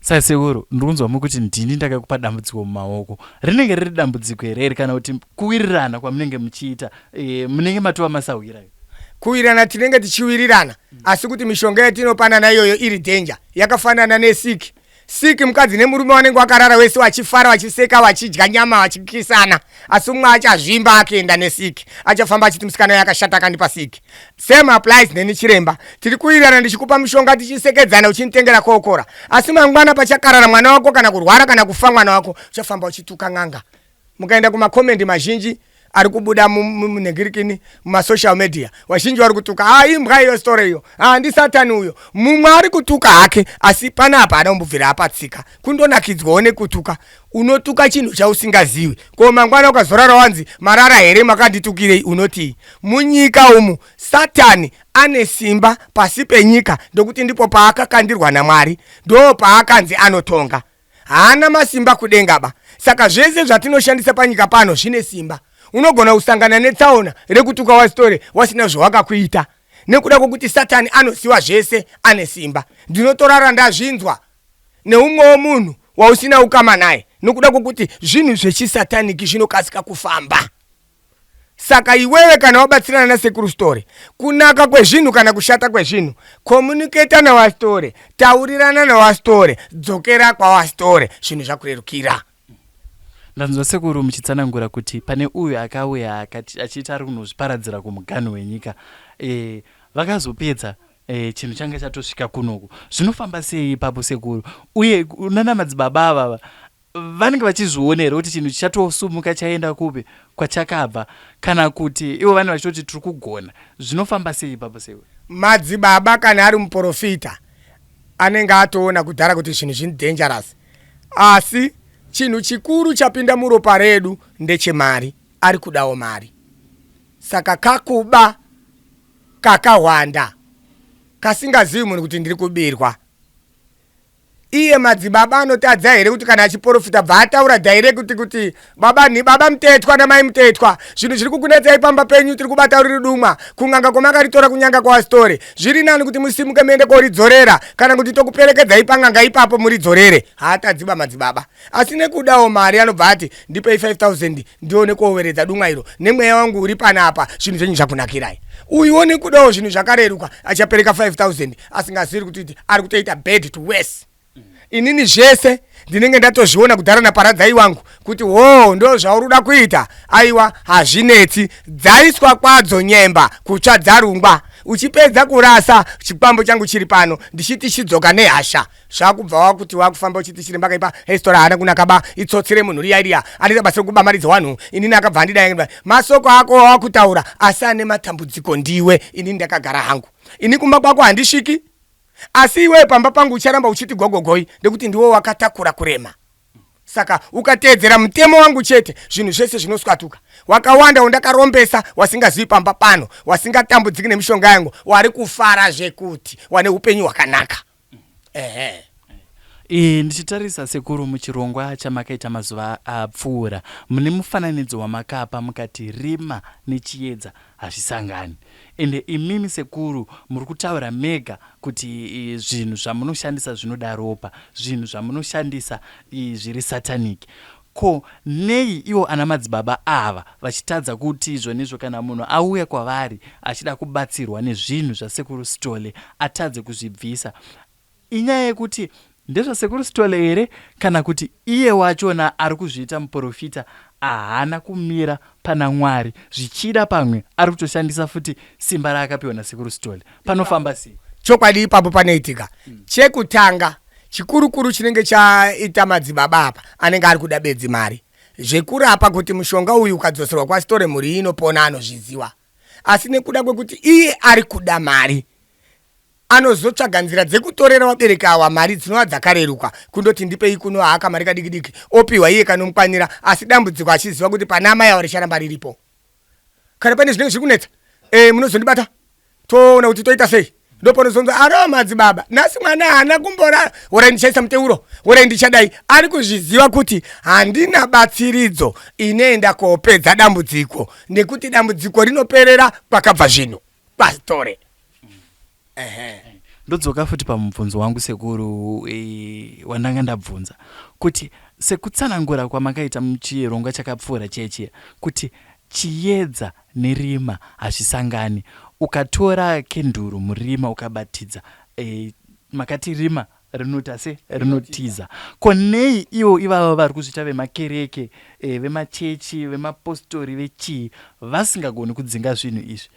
Saka sekuru, ndikunzwa mukuti ndini ndakakupa dambudziko mumaoko. Rinenge riri dambudziko here iri, kana kuti kuwirirana kwamunenge muchiita, munenge matova masahwira? Kuwirirana tinenge tichiwirirana, asi kuti mishonga yatinopanana iyoyo iri danger. Yakafanana nesiki siki. Mukadzi nemurume vanenge vakarara wese vachifara, vachiseka, vachidya nyama, vachikisana, asi mumwe achazvimba akienda nesiki, achafamba achiti musikana yakashata, akandipa siki. Same applies neni chiremba. Tiri kuwirirana, ndichikupa mushonga, tichisekedzana, uchinditengera kokora, asi mangwana pachakarara mwana wako, kana kurwara, kana kufa mwana wako, uchafamba uchituka n'anga. Mukaenda kumacomments mazhinji ari kubuda munhengirikini, mumasocial media, vazhinji vari kutuka, "Ha, imbwa iyo story iyo, ha, ndisatani uyo." Mumwe ari kutuka hake, asi panapa haana kumbobvira apatsika. Kundonakidzwawo nekutuka. Unotuka chinhu chausingazivi. Ko mangwana ukazorara wanzi, "Marara here? Makanditukirei?" Unotii? Munyika umu Satani ane simba pasi penyika, ndokuti ndipo paakakandirwa naMwari, ndo paakanzi anotonga. Haana masimba kudenga ba. Saka zvese zvatinoshandisa panyika pano zvine simba. Unogona kusangana netsaona rekutuka wasitore wasina zvawakakuita, nekuda kwokuti Satani anoziva zvese, ane simba. Ndinotorara ndazvinzwa neumwewo munhu wausina ukama naye, nokuda kwokuti zvinhu zvechisataniki zvinokasika kufamba. Saka iwewe kana wabatsirana naSekuru Story, kunaka kwezvinhu kana kushata kwezvinhu, communicate nawastore, taurirana nawastore, dzokera kwawastore, zvinhu zvakurerukira. Ndanzwa sekuru muchitsanangura kuti pane uyu akauya achiita ari kunozviparadzira kumuganhu wenyika, vakazopedza, chinhu changa chatosvika kunoku. Zvinofamba sei ipapo sekuru? Uye nana madzibaba avava vanenge vachizviona here kuti chinhu chichatosumuka chaenda kupi kwachakabva, kana kuti ivo vanenge vachitoti tiri kugona? Zvinofamba sei ipapo sekuru? Madzibaba kana ari muprofita, anenge atoona kudhara kuti zvinhu zvini dangerous, asi chinhu chikuru chapinda muropa redu ndechemari. Ari kudawo mari, saka kakuba kakawanda kasingazivi munhu kuti ndiri kubirwa. Iye madzibaba anotadza here kuti kana achiprofita bva ataura direct kuti, "Baba ni baba Mutetwa namai Mutetwa, zvinhu zviri kukunetsai pamba penyu, tiri kubata riri dumwa kung'anga kwamakaritora, kunyanga kwawasitore. Zviri nani kuti musimuke muende koridzorera, kana kuti tokuperekedzai pang'anga ipapo muridzorere." Haatadziba madzibaba, asi nekudawo mari anobva ati, "Ndipei 5000 ndione kuoveredza dumwa iro nemweya wangu uri panapa, zvinhu zvenyu zvakunakirai." Uyuwo nekudawo zvinhu zvakareruka achapereka 5000, asingazivi kuti ari kutoita bad to worse. Inini zvese ndinenge ndatozviona kudhara naparadzai wangu kuti ho, ndo zvauri kuda kuita. Aiwa, hazvinetsi. Dzaiswa kwadzo nyemba kutsva dzarungwa. Uchipedza kurasa chikwambo changu chiri pano, ndichiti chidzoka nehasha, zvakubva wakuti wakufamba uchiti chiremba kaipa, hestora haana kunaka ba, itsotsi remunhu riya riya, anoita basa rekuba mari dzewanhu. Inini akabva andidai. Masoko ako wakutaura, asi ane matambudziko ndiwe. Inini ndakagara hangu, ini kumba kwako handisviki, asi iwewe pamba pangu ucharamba uchiti gogogoi, ndekuti ndiwo wakatakura kurema. Saka ukateedzera mutemo wangu chete, zvinhu zvese zvinoswatuka. Wakawanda wandakarombesa wasingazivi pamba pano, wasingatambudziki nemishonga yangu, wari kufara zvekuti wane upenyu hwakanaka, ehe. Ndichitarisa sekuru, muchirongwa chamakaita mazuva apfuura, mune mufananidzo wamakapa mukati rima nechiedza hazvisangani. Ende imimi sekuru muri kutaura mega kuti zvinhu zvamunoshandisa zvinoda ropa, zvinhu zvamunoshandisa zviri satanic. Ko nei ivo ana madzibaba ava vachitadza kuti izvonizvo, kana munhu auya kwavari achida kubatsirwa nezvinhu zvaSekuru Stole, atadze kuzvibvisa? Inyaya yekuti ndezvaSekuru Stole here, kana kuti iye wachona ari kuzviita muprofita haana kumira pana Mwari? Zvichida pamwe ari kutoshandisa futi simba raakapiwa naSekuru Stole. Panofamba sei? Chokwadi, ipapo panoitika chekutanga chikurukuru chinenge chaita madzibaba apa, anenge ari kuda bedzi mari. Zvekurapa, kuti mushonga uyu ukadzoserwa kwasitore mhuri inopona, anozviziva, asi nekuda kwekuti iye ari kuda mari. Anozotsvaga nzira dzekutorera vabereki awa mari dzinova dzakareruka kundoti ndipei kuno haka mari kadiki diki opiwa iye kanomukwanira asi dambudziko achiziva kuti pana amai awa richaramba riripo. Kana pane zvinenge zviri kunetsa e, munozondibata toona kuti toita sei ndopanozonzwa arova madzibaba nhasi mwana haana kumborara horai ndichaisa muteuro horai ndichadai ari kuzviziva kuti handina batsiridzo inoenda kopedza dambudziko nekuti dambudziko rinoperera kwakabva zvinhu kwastore ehe ndodzoka futi pamubvunzo wangu sekuru e, wandanga ndabvunza kuti sekutsanangura kwamakaita muchirongwa chakapfuura chiya chiya kuti chiedza nerima hazvisangani ukatora kenduru murima ukabatidza e, makati rima rinoita se rinotiza ko nei ivo ivava vari kuzviita vemakereke e, vemachechi vemapostori vechii vasingagoni kudzinga zvinhu izvi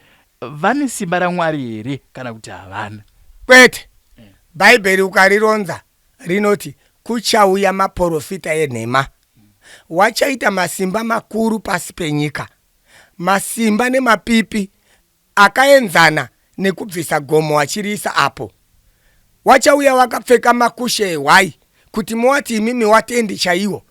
vane simba ramwari here kana kuti havana kwete bhaibheri ukarironza rinoti kuchauya maporofita enhema wachaita masimba makuru pasi penyika masimba nemapipi akaenzana nekubvisa gomo wachiriisa apo wachauya wakapfeka makushe ehwai kuti muwati imimi watendi chaiwo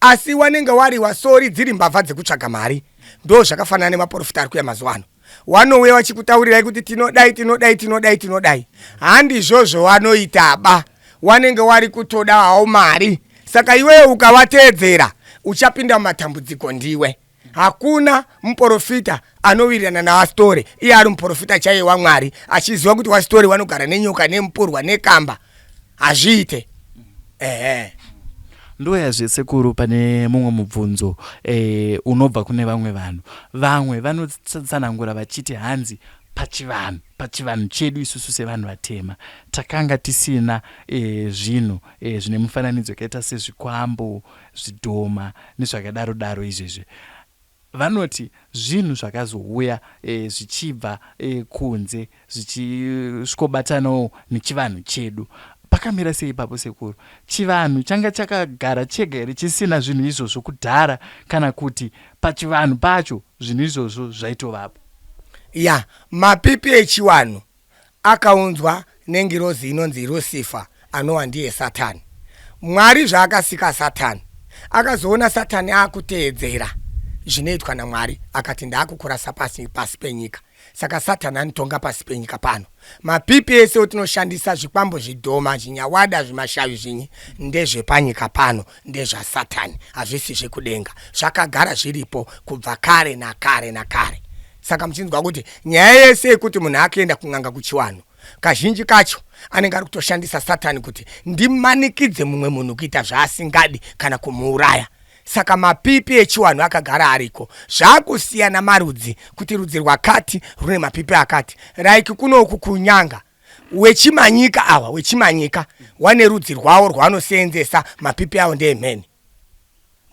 asi wanenge wari wasori dziri mbavha dzekutsvaga mari ndo zvakafanana nemaporofita ari kuya mazuva ano wanouya wachikutaurirai kuti tinodai tinodai tinodai tinodai handizvozvo wanoitaba wanenge wari kutoda hawo mari saka iwewe ukawateedzera uchapinda mumatambudziko ndiwe hakuna muporofita anowirirana nawasitore iye ari muporofita chaiye wamwari achiziva kuti wasitore wanogara nenyoka nemupurwa nekamba hazviite ehe ndoyazve sekuru pane mumwe mubvunzo e, unobva kune vamwe vanhu vamwe vanotsanangura vachiti hanzi pachivanhu pachivanhu chedu isusu sevanhu vatema takanga tisina e, zvinhu e, zvine mufananidzo yakaita sezvikwambo zvidhoma nezvakadaro daro izvezvi vanoti zvinhu zvakazouya e, zvichibva e, kunze zvichisvikobatanawo nechivanhu chedu pakamira sei ipapo sekuru chivanhu changa chakagara chega here chisina zvinhu izvozvo kudhara kana kuti pachivanhu pacho zvinhu izvozvo zvaitovapo ya mapipi echivanhu akaunzwa nengirozi inonzi Lucifer anova ndiye Satani. Mwari zvaakasika Satani, akazoona Satani akuteedzera zvinoitwa naMwari akati ndaakukurasa pasi, pasi penyika. Saka Satani anotonga pasi penyika pano. Mapipi ese otinoshandisa zvikwambo zvidhoma, zvinyawada, zvimashavi zvinyi ndezvepanyika pano, ndezvaSatani, hazvisi zvekudenga. Zvakagara zviripo kubva kare nakare nakare. Saka muchinzwa kuti nyaya yese yekuti munhu akuenda kun'anga kuchiwanhu kazhinji kacho anenge ari kutoshandisa satani kuti ndimanikidze mumwe munhu kuita zvaasingadi kana kumuuraya saka mapipi echiwanhu akagara ariko zvakusiyana marudzi kuti rudzi rwakati rune mapipi akati like kunoku kunyanga wechimanyika awa wechimanyika wane rudzi rwawo rwanoseenzesa mapipi awo ndeemheni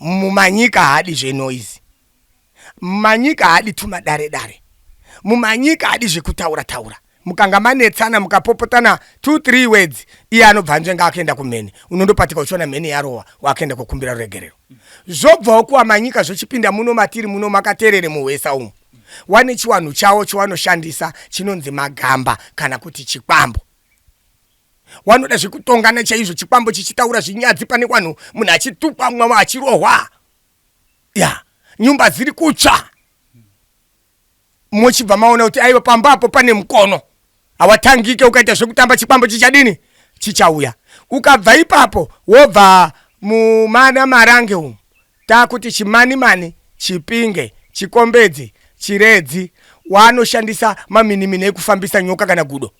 mumanyika haadi zvenoizi Mumanyika haadi tumadare dare. Mumanyika haadi zvekutaura taura. Mukanga manetsana mukapopotana 2 3 words iye anobva anzvenga akuenda kumheni unondopatika uchiona mheni yarohwa wakuenda kokumbira ruregerero. Zvobvawo kuwamanyika zvochipinda muno matiri muno makaterere muhwesa umu. Wane chiwanhu chawo chowanoshandisa chinonzi magamba kana kuti chikwambo. Wanoda zvekutongana chaizvo chikwambo chichitaura zvinyadzi pane wanhu munhu achitukwa mumwe achirohwa. Ya nyumba dziri kutsva mochibva maona kuti aiwa pamba apo pane mukono hawatangike ukaita zvekutamba chikwambo chichadini chichauya ukabva ipapo wobva mumana marange umu takuti chimanimani chipinge chikombedzi chiredzi wanoshandisa maminimini ekufambisa nyoka kana gudo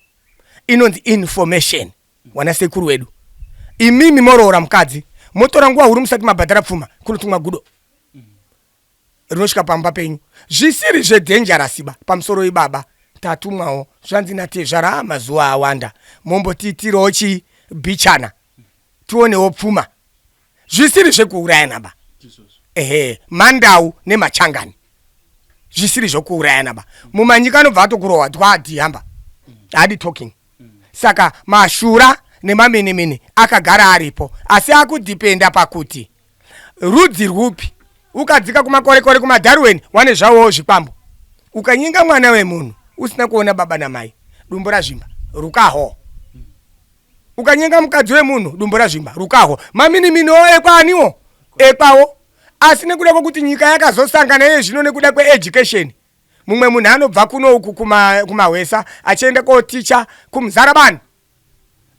inonzi information wana sekuru wedu imimi moroora mukadzi motora nguva huru musati mabhadhara pfuma kunotumwa gudo rinosvika pamba penyu zvisiri zvedangerous ba pamusoro ibaba tatumwawo zvanzi natezvara mazuva awanda mombotiitirawo chii bichana tionewo pfuma zvisiri zvekuurayana ba ehe mandau nemachangani zvisiri zvokuurayana ba mumanyika anobva atokurohwa twadhihamba haadi talking Saka mashura nemaminimini akagara aripo asi akudhipenda pakuti rudzi rwupi. Ukadzika kumakorekore kumadharuweni wane zvawowo zvikwambo. Ukanyenga mwana wemunhu usina kuona baba namai dumbu razvimba rukaho. Ukanyenga mukadzi wemunhu dumbu razvimba, rukaho. Maminimini wo ekwaaniwo? Ekwawo. Asi nekuda kwekuti nyika yakazosangana iye zvino nekuda kweeducation, mumwe munhu anobva kuno uku kumahwesa achienda koticha kumuzarabani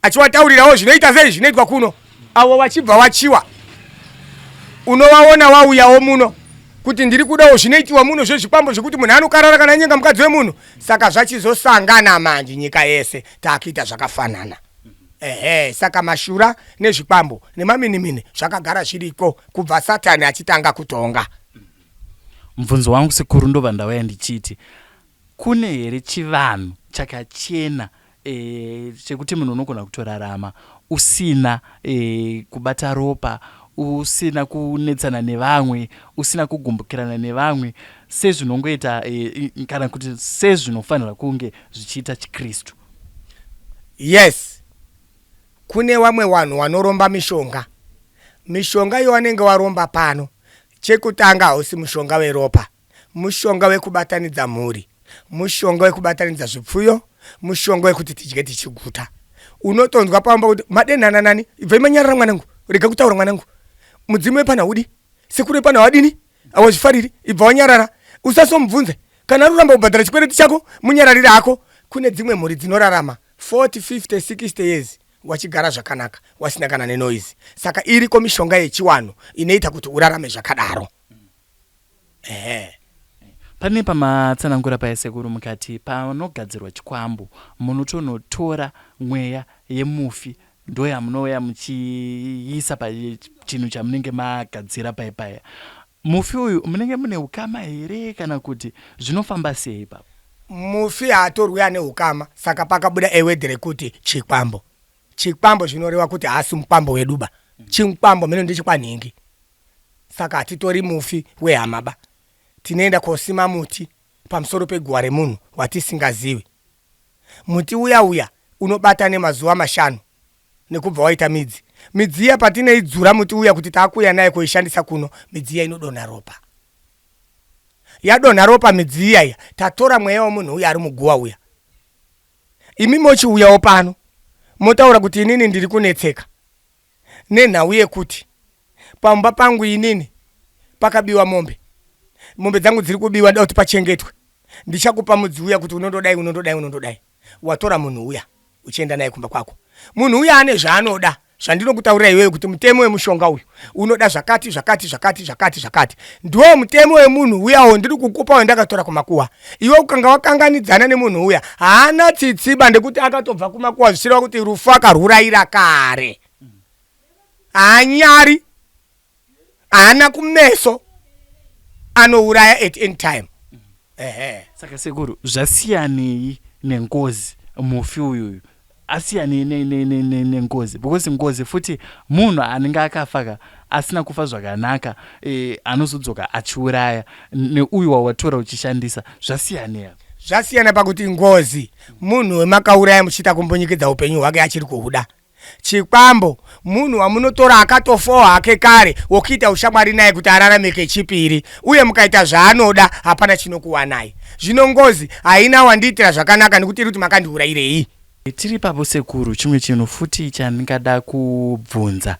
achiwataurirawo zvinoita sei zvinoitwa kuno, avo vachibva wachiwa unovaona wauyawo muno kuti ndiri kudawo zvinoitiwa muno zvezvikwambo zvekuti munhu anokarara kana anyenga mukadzi wemunhu. Saka zvachizosangana manje, nyika yese taakuita zvakafanana. Ehe, saka mashura nezvikwambo nemaminimini zvakagara zviriko kubva Satani achitanga kutonga. Mubvunzo wangu sekuru, ndobva ndauya ndichiti kune here chivanhu chakachena chekuti munhu unogona kutorarama usina kubata ropa, usina kunetsana nevamwe, usina kugumbukirana nevamwe, sezvinongoita kana kuti sezvinofanira kunge zvichiita chiKristu? Yes, kune vamwe vanhu vanoromba mishonga. Mishonga yavanenge varomba pano, chekutanga hausi mushonga weropa, mushonga wekubatanidza mhuri, mushonga wekubatanidza zvipfuyo, mushonga wekuti tidye tichiguta. Unotonzwa pamba kuti madenhana nani, ibvai manyarara mwanangu, rega kutaura mwanangu, mudzimu wepano haudi, sekuru wepano hawadini, hawazvifariri, ibva wanyarara, usasomubvunze. Kana ari kuramba kubhadhara chikwereti chako, munyararire hako. Kune dzimwe mhuri dzinorarama 40, 50, 60 years wachigara zvakanaka wasina kana nenoise. Saka iriko mishonga yechiwanhu inoita kuti urarame zvakadaro. Ehe. Pane pamatsanangura paya sekuru, mukati panogadzirwa chikwambo munotonotora mweya yemufi, ndoyamunouya muchiisa pachinhu chamunenge magadzira paya paya. Mufi uyu munenge mune ukama here kana kuti zvinofamba sei ipapo? Mufi haatorwi ane ukama, saka pakabuda eword rekuti chikwambo. Chikwambo zvinoreva kuti haasi mukwambo weduba. Chikwambo mheno ndechekwanhingi. Saka hatitori mufi wehama ba. Tinoenda kosima muti pamusoro peguva remunhu watisingazivi. Muti uya uya unobata nemazuva mashanu nekubva waita midzi. Midzi iya patinoidzura muti uya kuti taakuuya naye koishandisa kuno, midzi iya inodonha ropa. Yadonha ropa midzi iya iya, tatora mweya wemunhu uya ari muguva uya. Imi mochiuyawo pano motaura kuti inini ndiri kunetseka nenhau yekuti pamba pangu inini pakabiwa mombe, mombe dzangu dziri kubiwa, ndoda kuti pachengetwe. Ndichakupa mudzi uya kuti unondodai, unondodai, unondodai. Watora munhu uya uchienda naye kumba kwako. Munhu uya ane zvaanoda zvandinokutaurira iwewe kuti mutemo wemushonga uyu unoda zvakati zvakati zvakati zvakati zvakati. Ndiwo mutemo wemunhu uyawo ndiri kukupa wandakatora kumakuwa. Iwe ukanga wakanganidzana nemunhu uya, haana tsitsiba ndekuti akatobva kumakuwa, zvichireva kuti rufu akarwurayira kare. Haanyari, haana kumeso, anouraya at any time. Ehe. Saka sekuru, zvasiyanei nengozi? Mufi uyuyu asiyanei nengozi? Because ngozi futi munhu anenge akafa ka, asina kufa zvakanaka, anozodzoka achiuraya, neuyu wawatora uchishandisa, zvasiyanei apa? Zvasiyana pakuti ngozi munhu wemakauraya muchiita kumbonyikidza upenyu hwake achiri kuhuda. Chikwambo munhu wamunotora akatofawo hake kare, wokuita ushamwari naye kuti ararame kechipiri, uye mukaita zvaanoda hapana chinokuwanai. Zvino ngozi haina wandiitira zvakanaka nekuti iri kuti makandiurayirei. Tiri ipapo sekuru, chimwe chinhu futi chandingada kubvunza,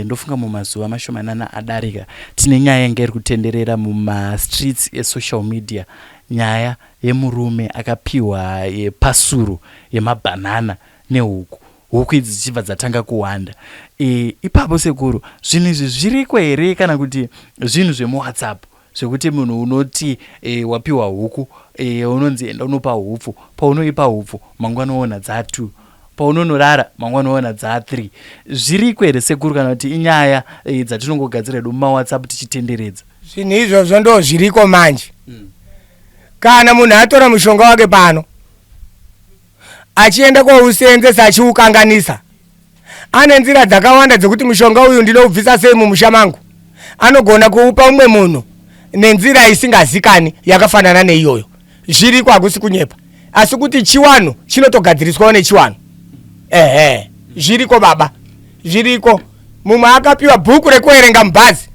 ndofunga mumazuva mashomanana adarika tine nyaya yanga iri kutenderera mumastreets esocial media, nyaya yemurume akapiwa pasuru yemabhanana nehuku, huku idzi dzichibva dzatanga kuwanda. Ipapo sekuru, zvinhu izvi zviriko here kana kuti zvinhu zvemuWhatsApp zvekuti munhu unoti wapiwa huku, unonzi enda unopa hupfu, paunoipa hupfu mangwana woona dza2, paunonorara mangwana woona dza3? Zviriko here sekuru, kana kuti inyaya dzatinongogadzira hedu mumaWhatsApp tichitenderedza? Zvinhu izvozvo ndo zviriko manje. Kana munhu atora mushonga wake pano achienda kouseenzesa achiukanganisa, ane nzira dzakawanda dzekuti mushonga uyu ndinoubvisa sei mumusha mangu. Anogona kuupa umwe munhu nenzira isingazikani yakafanana neiyoyo. Zviriko, hakusi kunyepa, asi kuti chiwanhu chinotogadziriswawo nechiwanhu. Ehe, zviriko baba, zviriko. Mumwe akapiwa bhuku rekuverenga mubhazi,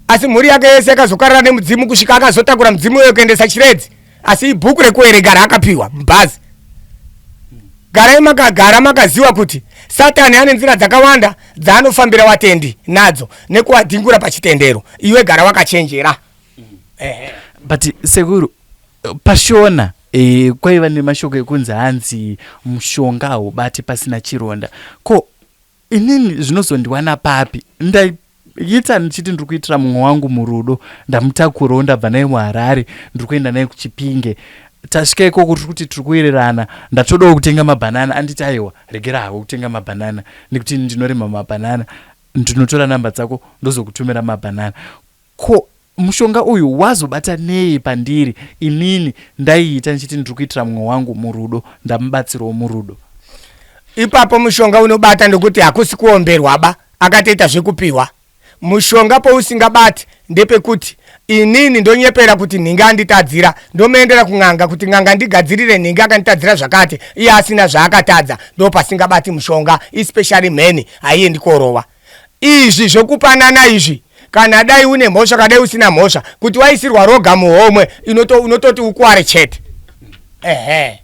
asi mhuri yake yese yakazokarara nemudzimu kusvika akazotakura mudzimu uyo kuendesa Chiredzi, asi ibhuku rekuverenga raakapiwa mubhazi. Garai makagara makaziva kuti Satani ane nzira dzakawanda dzaanofambira watendi nadzo nekuwadhingura pachitendero. Iwe gara wakachenjera. Ehe. But sekuru pashona e, kwaiva nemashoko ekunzi hanzi mushonga haubati pasina chironda. Ko inini zvinozondiwana papi? Ndaita ndichiti ndiri kuitira mumwe wangu murudo, ndamutakurawo ndabva naye muHarare, ndiri kuenda naye kuChipinge. Tasvika ikoko tiri kuti tiri kuwirirana, ndatodawo kutenga mabhanana, anditi aiwa regera hako kutenga mabhanana nekuti ndinorima mabhanana, ndinotora namba dzako ndozokutumira mabhanana. Ko mushonga uyu wazobata nei pandiri inini ndaiita ndichiti ndiri kuitira mumwe wangu murudo, ndamubatsirawo murudo. Ipapo mushonga unobata ndokuti hakusi kuomberwa ba, akatoita zvekupiwa. Mushonga pousingabati ndepekuti inini ndonyepera kuti nhingi anditadzira, ndomuendera kun'anga kuti n'anga ndigadzirire nhingi akanditadzira zvakati, iye asina zvaakatadza, ndopasingabati mushonga, especially mheni haiendi korova. Izvi zvokupanana izvi kana dai une mhosva kana dai usina mhosva kuti waisirwa roga muhomwe unototi ukware chete. Ehe.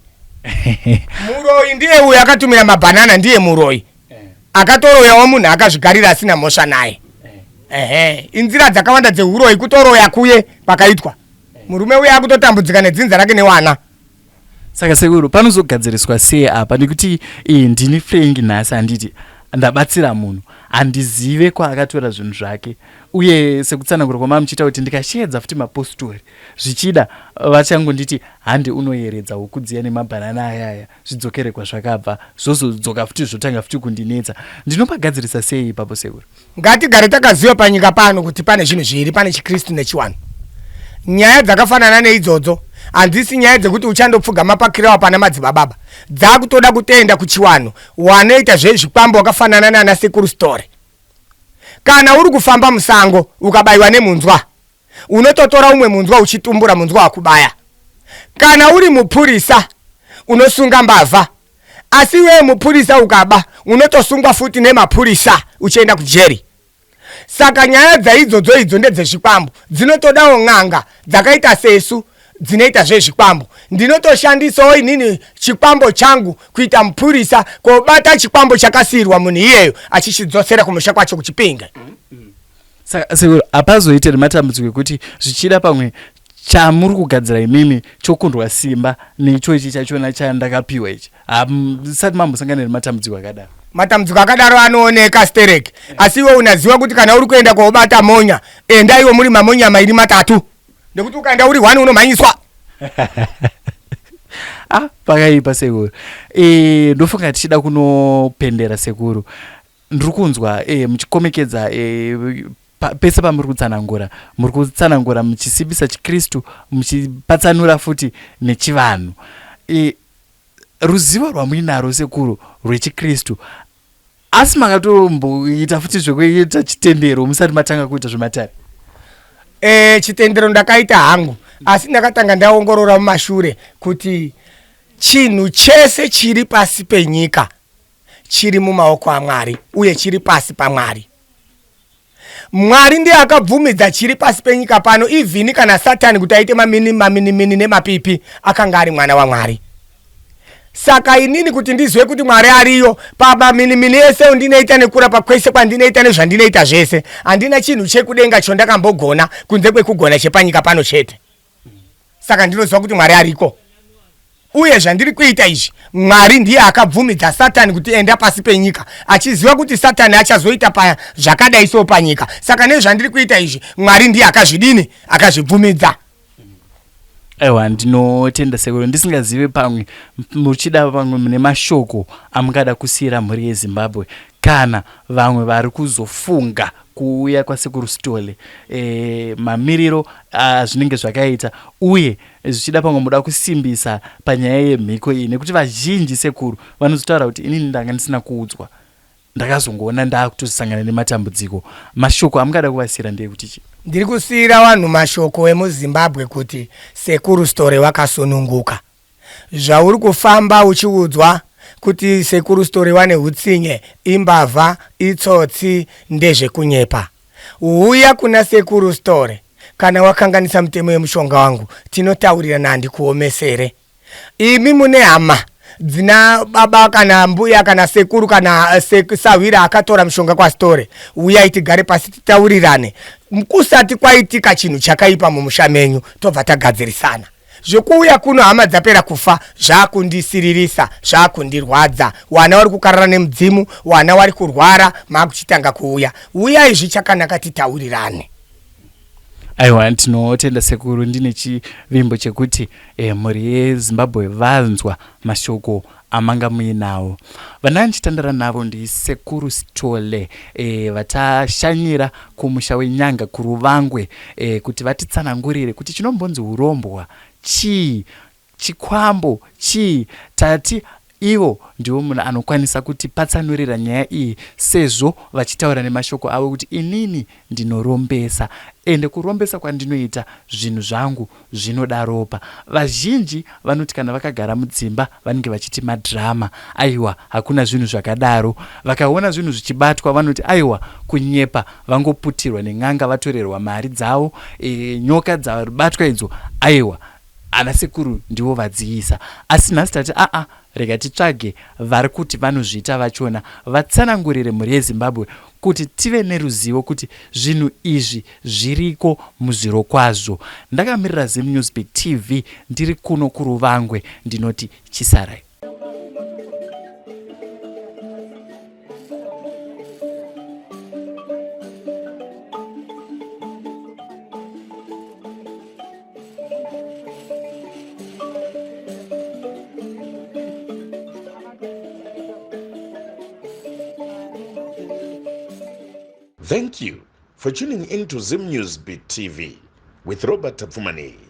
Muroyi ndiye uyo akatumira mabhanana ndiye muroyi. Akatoroyawo munhu akazvigarira asina mhosva naye. Ehe. Inzira dzakawanda dzehuroyi kutoroya kuye pakaitwa. Murume uye akutotambudzika nedzinza rake newana. Saka sekuru panozogadziriswa sei apa nekuti iyi ndini Frank nhasi handiti ndabatsira munhu handizive kwaakatora zvinhu zvake uye sekutsanangura kwamamuchiita kuti ndikasheedza futi mapostori zvichida vachangonditi hande unoyeredza huku dziya nemabhanana ayaya zvidzokere kwazvakabva zvozodzoka futi zvotanga futi kundinetsa ndinopagadzirisa sei ipapo sekuru? Ngatigare takaziva panyika pano kuti pane zvinhu zviviri, pane chiKristu nechiwanhu. Nyaya dzakafanana neidzodzo handzisi nyaya dzekuti uchandopfugama pakirawa pana madzibababa. Dzakutoda kutenda kuchiwanhu wanoita zvezvikwambo wakafanana nana sekuru Story. Kana uri kufamba musango ukabaiwa nemunzwa, unototora umwe munzwa uchitumbura munzwa wakubaya. Kana uri mupurisa unosunga mbavha Asi iwewe mupurisa ukaba unotosungwa futi nemapurisa uchienda kujeri. Saka nyaya dzaidzodzo idzo ndedzezvikwambo dzinotodawo n'anga dzakaita sesu dzinoita zvezvikwambo. Ndinotoshandisawo inini chikwambo changu kuita mupurisa kobata chikwambo chakasiirwa munhu iyeyo achichidzosera kumusha kwacho kuChipinge. Saka sekuru hapazoite nematambudziko ekuti zvichida pamwe chamuri kugadzira imimi chokundwa simba neicho ichi chachona chandakapiwa ichi hamusati mambosangana nematambudziko akadaro? Matambudziko akadaro anooneka sterek, asi iwe unaziva kuti kana uri kuenda koobata monya, enda iwe muri mamonya mairi matatu, nekuti ukaenda uri one unomhanyiswa. Ah, pakaipa sekuru. E, ndofunga tichida kunopendera sekuru. Ndiri kunzwa e, muchikomekedza e, pa, pese pamuri kutsanangura muri kutsanangura muchisimbisa chiKristu muchipatsanura futi nechivanhu e, ruzivo rwamuinaro sekuru rwechiKristu asi makatomboita futi zvekuita chitendero musati matanga kuita zvematare? E, chitendero ndakaita hangu asi ndakatanga ndaongorora mumashure kuti chinhu chese chiri pasi penyika chiri mumaoko aMwari uye chiri pasi paMwari. Mwari ndiye akabvumidza chiri pasi penyika pano ivhini kana Satani kuti aite mamini maminimini nemapipi akanga ari mwana waMwari. Saka inini kuti ndizive kuti Mwari ariyo pamaminimini ese ondinoita nekurapa kwese kwandinoita nezvandinoita zvese handina chinhu chekudenga chondakambogona kunze kwekugona chepanyika pano chete. Saka ndinoziva kuti Mwari ariko. Uye zvandiri kuita izvi, Mwari ndiye akabvumidza Satani kuti enda pasi penyika, achiziva kuti Satani achazoita pa zvakadai so panyika. Saka nezvandiri kuita izvi, Mwari ndiye akazvidini? Akazvibvumidza. Aiwa, ndinotenda sekuru. Ndisingazive pamwe muchida pamwe mune mashoko amungada kusiira mhuri yeZimbabwe kana vamwe vari kuzofunga kuuya kwasekuru Sithole, e, mamiriro azvinenge zvakaita uye zvichida pamwe muda kusimbisa panyaya yemhiko iyi nekuti vazhinji sekuru vanozotaura kuti inini ndanga ndisina kuudzwa ndakazongoona ndakutosangana nematambudziko. Mashoko amungada kuvasiira ndeyekuti chii? Ndiri kusiira vanhu mashoko emuZimbabwe kuti sekuru Sithole vakasununguka. Zvauri kufamba uchiudzwa kuti sekuru Sithole wane hutsinye, imbavha, itsotsi ndezvekunyepa. Huya kuna sekuru Sithole kana wakanganisa mitemo yemushonga wangu tinotaurirana handikuomesere. Imi mune hama Dzina baba kana mbuya kana sekuru kana eh, sahwira akatora mushonga kwasitore, uyai tigare pasi titaurirane. Kusati kwaitika chinhu chakaipa mumusha menyu, tobva tagadzirisana. Zvekuuya kuno hama dzapera kufa zvakundisiririsa, zvakundirwadza. Wana wari kukarara nemudzimu, wana wari kurwara, makuchitanga kuuya. Uyai zvichakanaka titaurirane. Aiwa, tinotenda sekuru. Ndine chivimbo chekuti eh, mhuri yeZimbabwe vanzwa mashoko amanga muinawo. Vana ndichitandara navo ndisekuru Sithole eh, vatashanyira kumusha weNyanga kuRuvangwe eh, kuti vatitsanangurire kuti chinombonzi urombwa chii, chikwambo chii. Tati ivo ndivo munhu anokwanisa kutipatsanurira nyaya iyi sezvo vachitaura nemashoko avo kuti inini ndinorombesa ende kurombesa kwandinoita zvinhu zvangu zvinoda ropa. Vazhinji vanoti kana vakagara mudzimba vanenge vachiti madrama. Aiwa, hakuna zvinhu zvakadaro. Vakaona zvinhu zvichibatwa vanoti aiwa kunyepa, vangoputirwa nen'anga vatorerwa mari dzavo. E, nyoka dzabatwa idzo aiwa ana sekuru ndivo vadziisa. Asi nhasi tati aa rega titsvage vari kuti vanozviita vachona vatsanangurire mhuri yeZimbabwe kuti tive neruzivo kuti zvinhu izvi zviriko muzvirokwazvo. Ndakamirira Zim News Beat TV ndiri kuno kuRuvangwe ndinoti chisarai. Thank you for tuning in to Zim News Beat TV with Robert Tapfumaneyi.